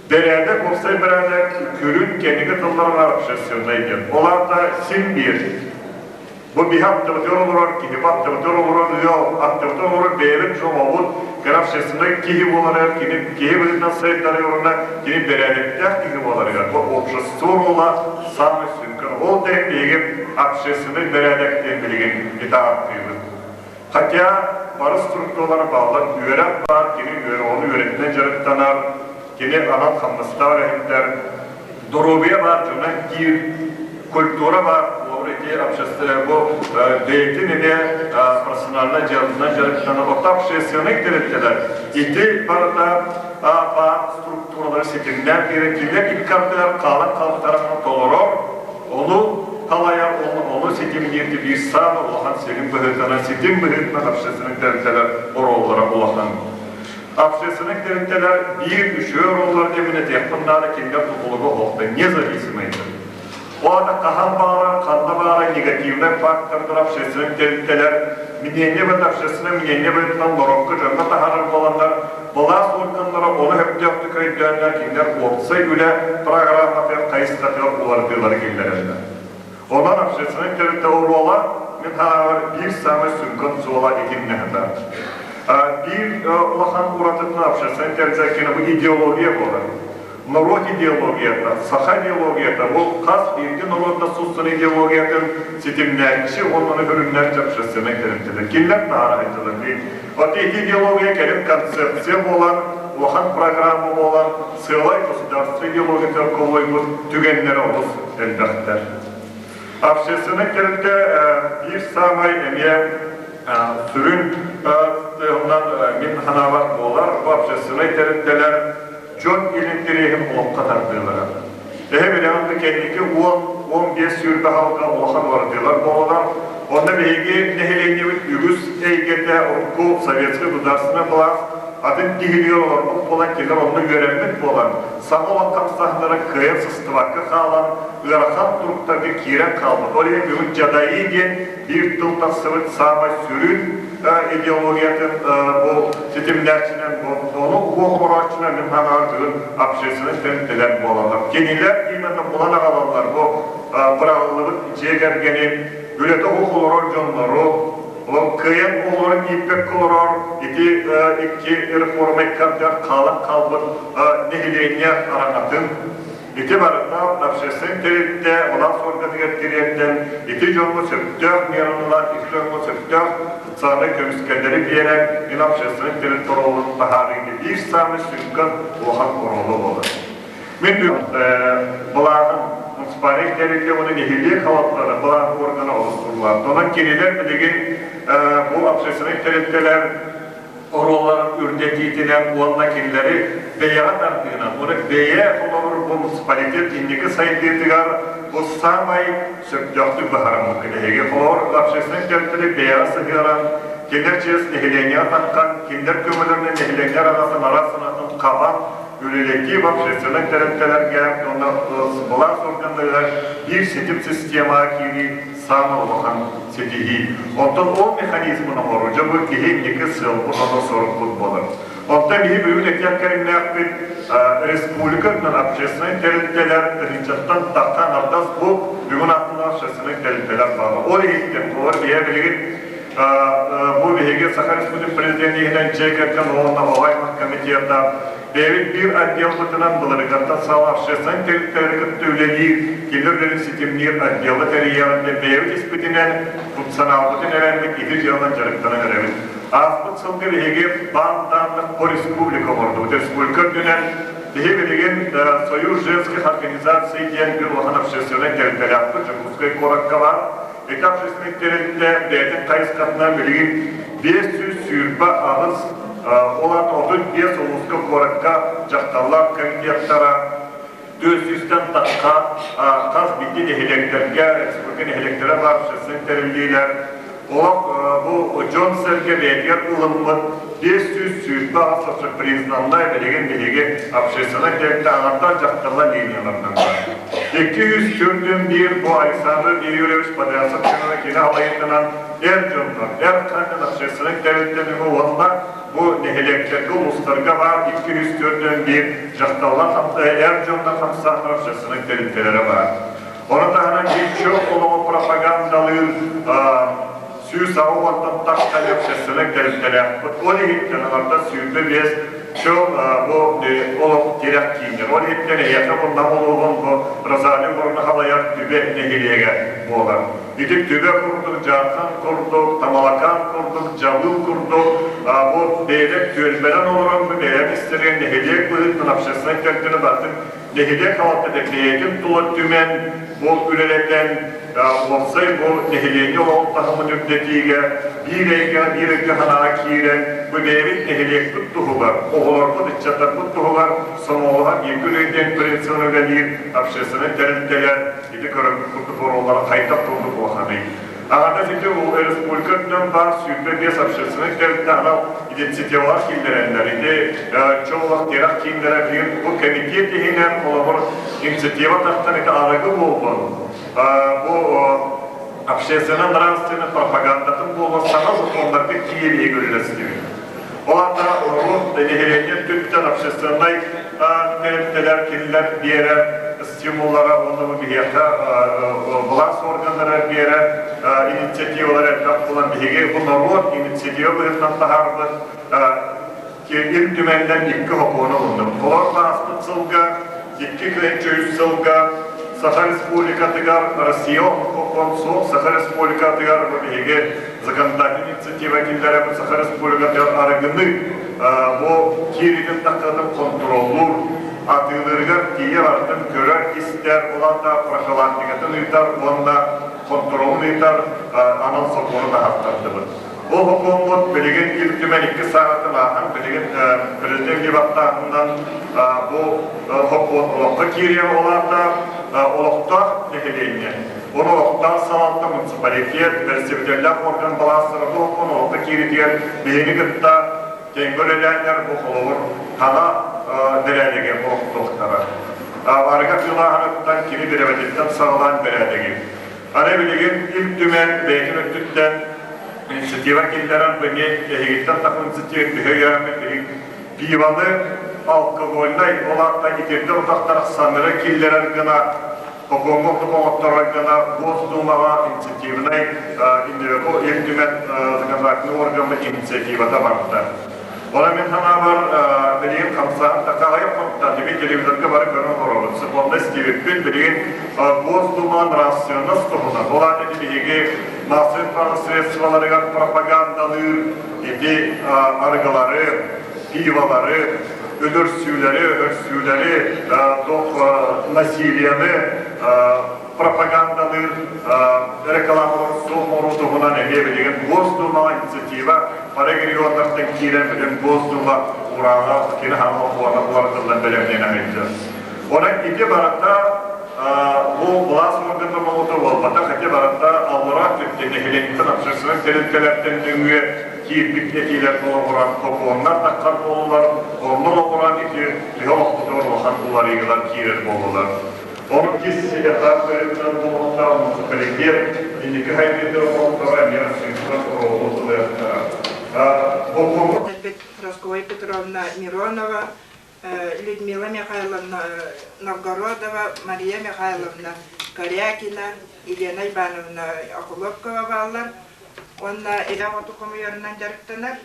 Бэрээдэк, уопсай бэрээдэк күрүн кэнники тылларынан общественнай диэн. Ол аата син биир Бу биһи аттыбытыгар олорор, киһи аттыбытыгар олорор ыал, аттыбытыгар олорор бэйэбит дьоҥобут, кини общественнай киһи буоларыгар, кини киһи быһыытынан сайдарыгар уонна кини бэрээдэктээх киһи буоларыгар бу общество оруола саамай сүҥкэн. Ол да иһин биһиги общественнай бэрээдэк диэн билигин итааттыыбыт. Хотя бары структуралар бааллар, үөрэх баар, кини үөрэҕин үөрэтинэн дьарыктанар, кини анал хамнастаах үлэһиттэр, доруобуйа баар, дьоно эмтиир, культура баар, холобур. ити общественный бу бэйэтин эмиэ профессиональнай дьыалатынан дьарыктанар. Оттон общественнай тэрилтэлэр ити барыта баар структуралары ситимнээн биэрэн кинилэр икки ардыгар хаалан хаалбыттарын толорор, ону халайар, ону ситимниир биир саамай улахан сирин быһыытынан, ситим быһыытынан общественнай тэрилтэлэр оруоллара улахан. Общественнай тэрилтэлэр биир үчүгэй оруоллар диэн этиэхпин наада, кинилэр тутулуга суохтар, независимыйдар. Ол аата хаһан баҕарар, ханна баҕарар негативнай фактордар общественнай тэрилтэлэр мнение быт общественное мнение быһыытынан норуокка дьоҥҥо таһаарар буоланнар, былаас органнара ону сөптөөхтүк өйдөөннөр кинилэр уопсай үлэ программатыгар хайысхатыгар уларытыылары киллэрэллэр. Онон общественнай тэрилтэ оруола мин санаабар биир саамай сүҥкэн суола итиннэ сытар. Биир улахан уратытынан общественнай тэрилтэ кини бу идеология буолар. Норуот идеологията, саха идеологията бу хас биирдии норуот да суссан идеологиятын ситимнээччи уонна көрүҥнээччи общественнай тэрилтэлэр. Кинилэр таһаара сылдьаллар. Вот эти идеология кэлин концепция буолан, улахан программа буолан, сыалай государство идеологията колойбут түгэннэрэ олус элбэхтэр. Общественнай тэрилтэ биир саамай эмиэ сүрүн тыһынан мин санаабар буолар, бу общественнай тэрилтэлэр дьон интэриэһин олоххо тардыылара. Эһэ билэҕин да кэнники 10-15 сүүрбэ халга улахан уларытыылар буолалар. Онно биһиги нэһилиэнньэбит үгүс эйгэтэ урукку советскай государственнай былаас атын киһилигэ олорбут буолан, кинилэр онно үөрэммит буолан, саҥа олох хамсааһыннара кыайан сыстыбакка хаалан, ыарахан туруктарга киирэн хаалбыт. Ол иһин бүгүн дьадайыы диэн биир тыл тахсыбыт саамай сүрүн идеологиятын бу ситимнээччинэн, ону уох оҥорооччунан мин санаабар бүгүн общественнай тэрилтэлэр буолаллар. Кинилэр именно булан аҕалаллар бу быраҕыллыбыт дьиэ кэргэни, үлэтэ суох олорор дьоннору, ол кыайан оҕолорун ииппэккэ олорор ити икки реформа икки хаалан хаалбыт нэһилиэнньэ араҥатын. Ити барыта общественнай тэрилтэ былаас органыгар тириэрдэн, ити дьоҥҥо сөптөөх миэралар, ити дьоҥҥо сөптөөх социальнай көмүскэллэри биэрэн, ин общественнай тэрилтэ оруолун таһаарыыга биир саамай сүҥкэн улахан оруолу буолар. Мин былааһын муниципальнай тэрилтэ уонна нэһилиэк халаттара былаах органа олохтууллар. Онон кинилэр билигин бу общественнай тэрилтэлэр оруолларын үрдэтиитинэн уонна кинилэри бэйэҕэ тардыынан, уонна бэйэ холобур бу муниципалитет инники сайдыытыгар бу саамай сөптөөхтүк быһаарыммыт эһиги холобур общественнай тэрилтэри бэйэҕэ сыһыаран, кинилэр чиэс нэһилиэнньэҕэ таххан, кинилэр көмөлөрүнэн нэһилиэнньэ араҥасын араас санаатын хабан үлэлэтии общественнай тэрилтэлэргэ уонна былаас органнарыгар биир ситим системаҕа киирии саамай улахан ситиһии. Оттон ол механизмын оҥоруу, дьэ бу киһи инники сыалбыт уонна сорукпут буолар. Оттон биһи бүгүн этиэх кэриҥнээхпит республика үрдүнэн общественнай тэрилтэлэр тыһыынчаттан тахха аҥардас бу бүгүн аттылаах общественнай тэрилтэлэр бааллар. Ол иһиттэн олор биһи билигин бу биһиги Саха Республикатын президент иһинэн дьиэ кэргэн уонна оҕо аймах комитета бэйэбит биир отделбытынан былырыыҥҥаттан саҕалаан общественнай тэрилтэлэри кытта үлэлиир, кинилэр үлэлэрин ситимниир отделы тэрийэҕин диэн бэйэбит испитинэн, функционалбытын эрэммит ити дьыаланан дьарыктанан эрэбит. Ааспыт сылга биһиги баан данных по республика оҥордубут. Республика үрдүнэн биһи билигин Союз женских организаций диэн биир улахан общественнай тэрилтэлээхпит Дьокуускай куоракка баар. Ити общественнай тэрилтэ бэйэтин хайысхатынан билигин 528, ол аата 35 улууска куоракка дьахталлар комитеттара, 400-тэн тахса хас биирдии нэһилиэктэргэ, республика нэһилиэктэрэ баар общественнай тэриллиилэр. Олох бу дьон-сэргэ бэйэтигэр ылыммыт 528 признаннай билигин биһиги общественнай тэрилтэ аҥардар дьахталлар линияларынан баар. 241 бу Александр Юрьевич Подрядцев кини алайытынан эр дьоннор, эр хаҥын общественнай тэрилтэни уонна бу нэһилиэктэргэ, улуустарга баар 241 дьахталлар эр дьоннор хамсаахтар общественнай тэрилтэлэрэ баар. Ону таһынан Иччо олоҕу пропагандалыыр 160-тан тахса общественнай тэрилтэлээхпит. Ол иһиттэн аҥарда 25 чөл бу олох тирэх кииннэр. Ол иһиттэн эһиэхэ мунна олуһун бу Розалия Егоровна халайар Түбэ нэһилиэгэ буолар. Ити Түбэ курдук, Дьаархан курдук, Тамалакаан курдук, Дьабыыл курдук бу бэйэлэр түөлбэнэн олорон бу бэйэм истэригэр нэһилиэк быһыытынан общественнай тэрилтэни барытын нэһилиэк салалтата бэйэтин тула түмэн, бу үлэлэтэн. уопсай бу нэһилиэнньэ олоҕун таһымын үрдэтиигэ биир эйгэҕэ, биир өйгө-санааҕа киирэн, бу бэйэбит нэһилиэкпит туһугар, оҕолорбут, ыччаттарбыт туһугар сомоҕолоһон бииргэ үлэлиэн принцибын үлэлиир общественнай тэрилтэлэр ити көрөммүт курдук оруоллара хайдах курдук улаханый? Аҕата ити республика үрдүнэн баар 25 общественнай тэрилтэ анал инициативалар киллэрэллэр. Ити чоолох тирэх кииннэрэ биир бу кэмитиэт иһинэн холобур инициатива тахсан ити арыгы буоллун бу общественно-нравственный пропагандатын буолуон саҥа сокуоннарга киириигэ үлэлэстибит. Ол аата урут нэһилиэнньэ өттүттэн общественнай тэрилтэлэр кинилэр биэрэр стимуллара уонна бу биһиэхэ былаас органнара биэрэр инициативалара элбэх буолан биһиги бу норуот инициатива быһыытынан таһаарбыт Ил Түмэннэн икки сокуону ылынным. Олор ааспыт сылга, 2 үс сылга Саха Республикатыгар Россия омук суох Саха Республикатыгар бу биһиги законодательный инициатива киллэрэбит Саха Республикатыгар арыгыны бу кииритин таххытын контроллуур атыылыырыгар тиийэ барытын көрөр-истэр, улаата профилактикатын ыытар уонна контролун ыытар анал сокуону таһааттардыбыт. Бу сокуоммут билигин Ил Түмэн икки саҕатын ааһан билигин президент дебаттааһынынан бу сокуон олоххо киириэ улаата олохтоох нэһилиэнньэ Оны олохтоох салалта муниципалитет бэрэстэбиитэллээх орган балаастара бу сокуон олоххо кииритигэр биһиги кытта тэҥҥэ үлэлээннэр бу холобур хана бэрээдэги олохтуохтара. Арыгы атыылааһыныттан кини бирэбэтиттэн саҕалаан бэрээдэги. Аны билигин Ил Түмэн бэйэтин өттүттэн инициатива киллэрэн бу эмиэ эһигиттэн тахсан инициатива төһө өйөөммүт билигин пивоны алкогольнай ол аата итирдэр утахтар саннары киллэрэр гына Сокуоҥҥа ордук оҥотторор гына Госдумаҕа инициативнай Ил Түмэн законодательнай органмыт инициативата барда. Онон мин санаабар, билигин хамсааһын такаайа хонтан, билигин телевизорга бары көрөн олоробут, сокуонна истибиппит, билигин Госдума нравственность туһунан, ол аата ити биһиги массовай средстволарыгар пропагандалыыр ити арыгылары, пиволары, өлөрсүүлэри, өһөрсүүлэри, насилиены пропагандалыыр рекламалар суох оҥоруу туһунан эмиэ билигин Госдумаҕа инициатива бары регионнартан киирэн билигин Госдума урааҕа кини хаама уонна уларытыллан бэлэмнэнэ сылдьар. Онон ити барыта бу былаас органнар оҥото буолбатах, ити барыта аллараа өттүттэн нэһилиэнньэттэн общественнай тэрилтэлэртэн нөҥүө киирбит этиилэр олоҕуран сокуоннар тахсар буоллулар, онно олоҕуран ити төһө олохпутугар улахан уларыйыылар киирэр буоллулар. Ол кис этап быһыытынан буолуохтаах муниципалитет инники хайдыытын оҥотторо эмиэ сыыппар оруолу ылыахтара. Прасковья Петровна Миронова, Людмила Михайловна Новгородова, Мария Михайловна Корякина, Елена Ивановна Охлопкова бааллар. Уонна илэ оҕоту хомуйарынан дьарыктанар.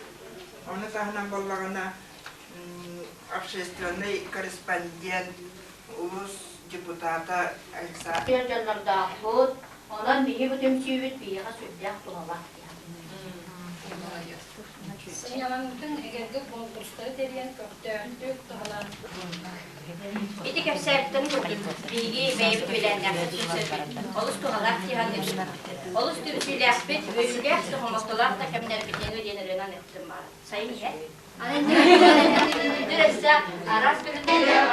Ону таһынан буоллаҕына общественный корреспондент, улуус депутата Александр Дьоннордоохпут. Онон биһи бу түмсүүбүт биһиэхэ сүрдээх туһалаах Сынньалаҥмытын эгэлгэ конкурстары тэрийэн көхтөөхтүк туһалаан Ити кэпсээбиттэрин курдук биһиги бэйэбит үөлээннээхпит түмсэрбит олус туһалаах дии саныыбын. Олус түмсүүлээхпит, үөрүүлээх да хомолтолоох да кэмнэрбитин диэн ырыанан ыттым баар. Сайын иһэ. Аны өссө араас көрүҥнэр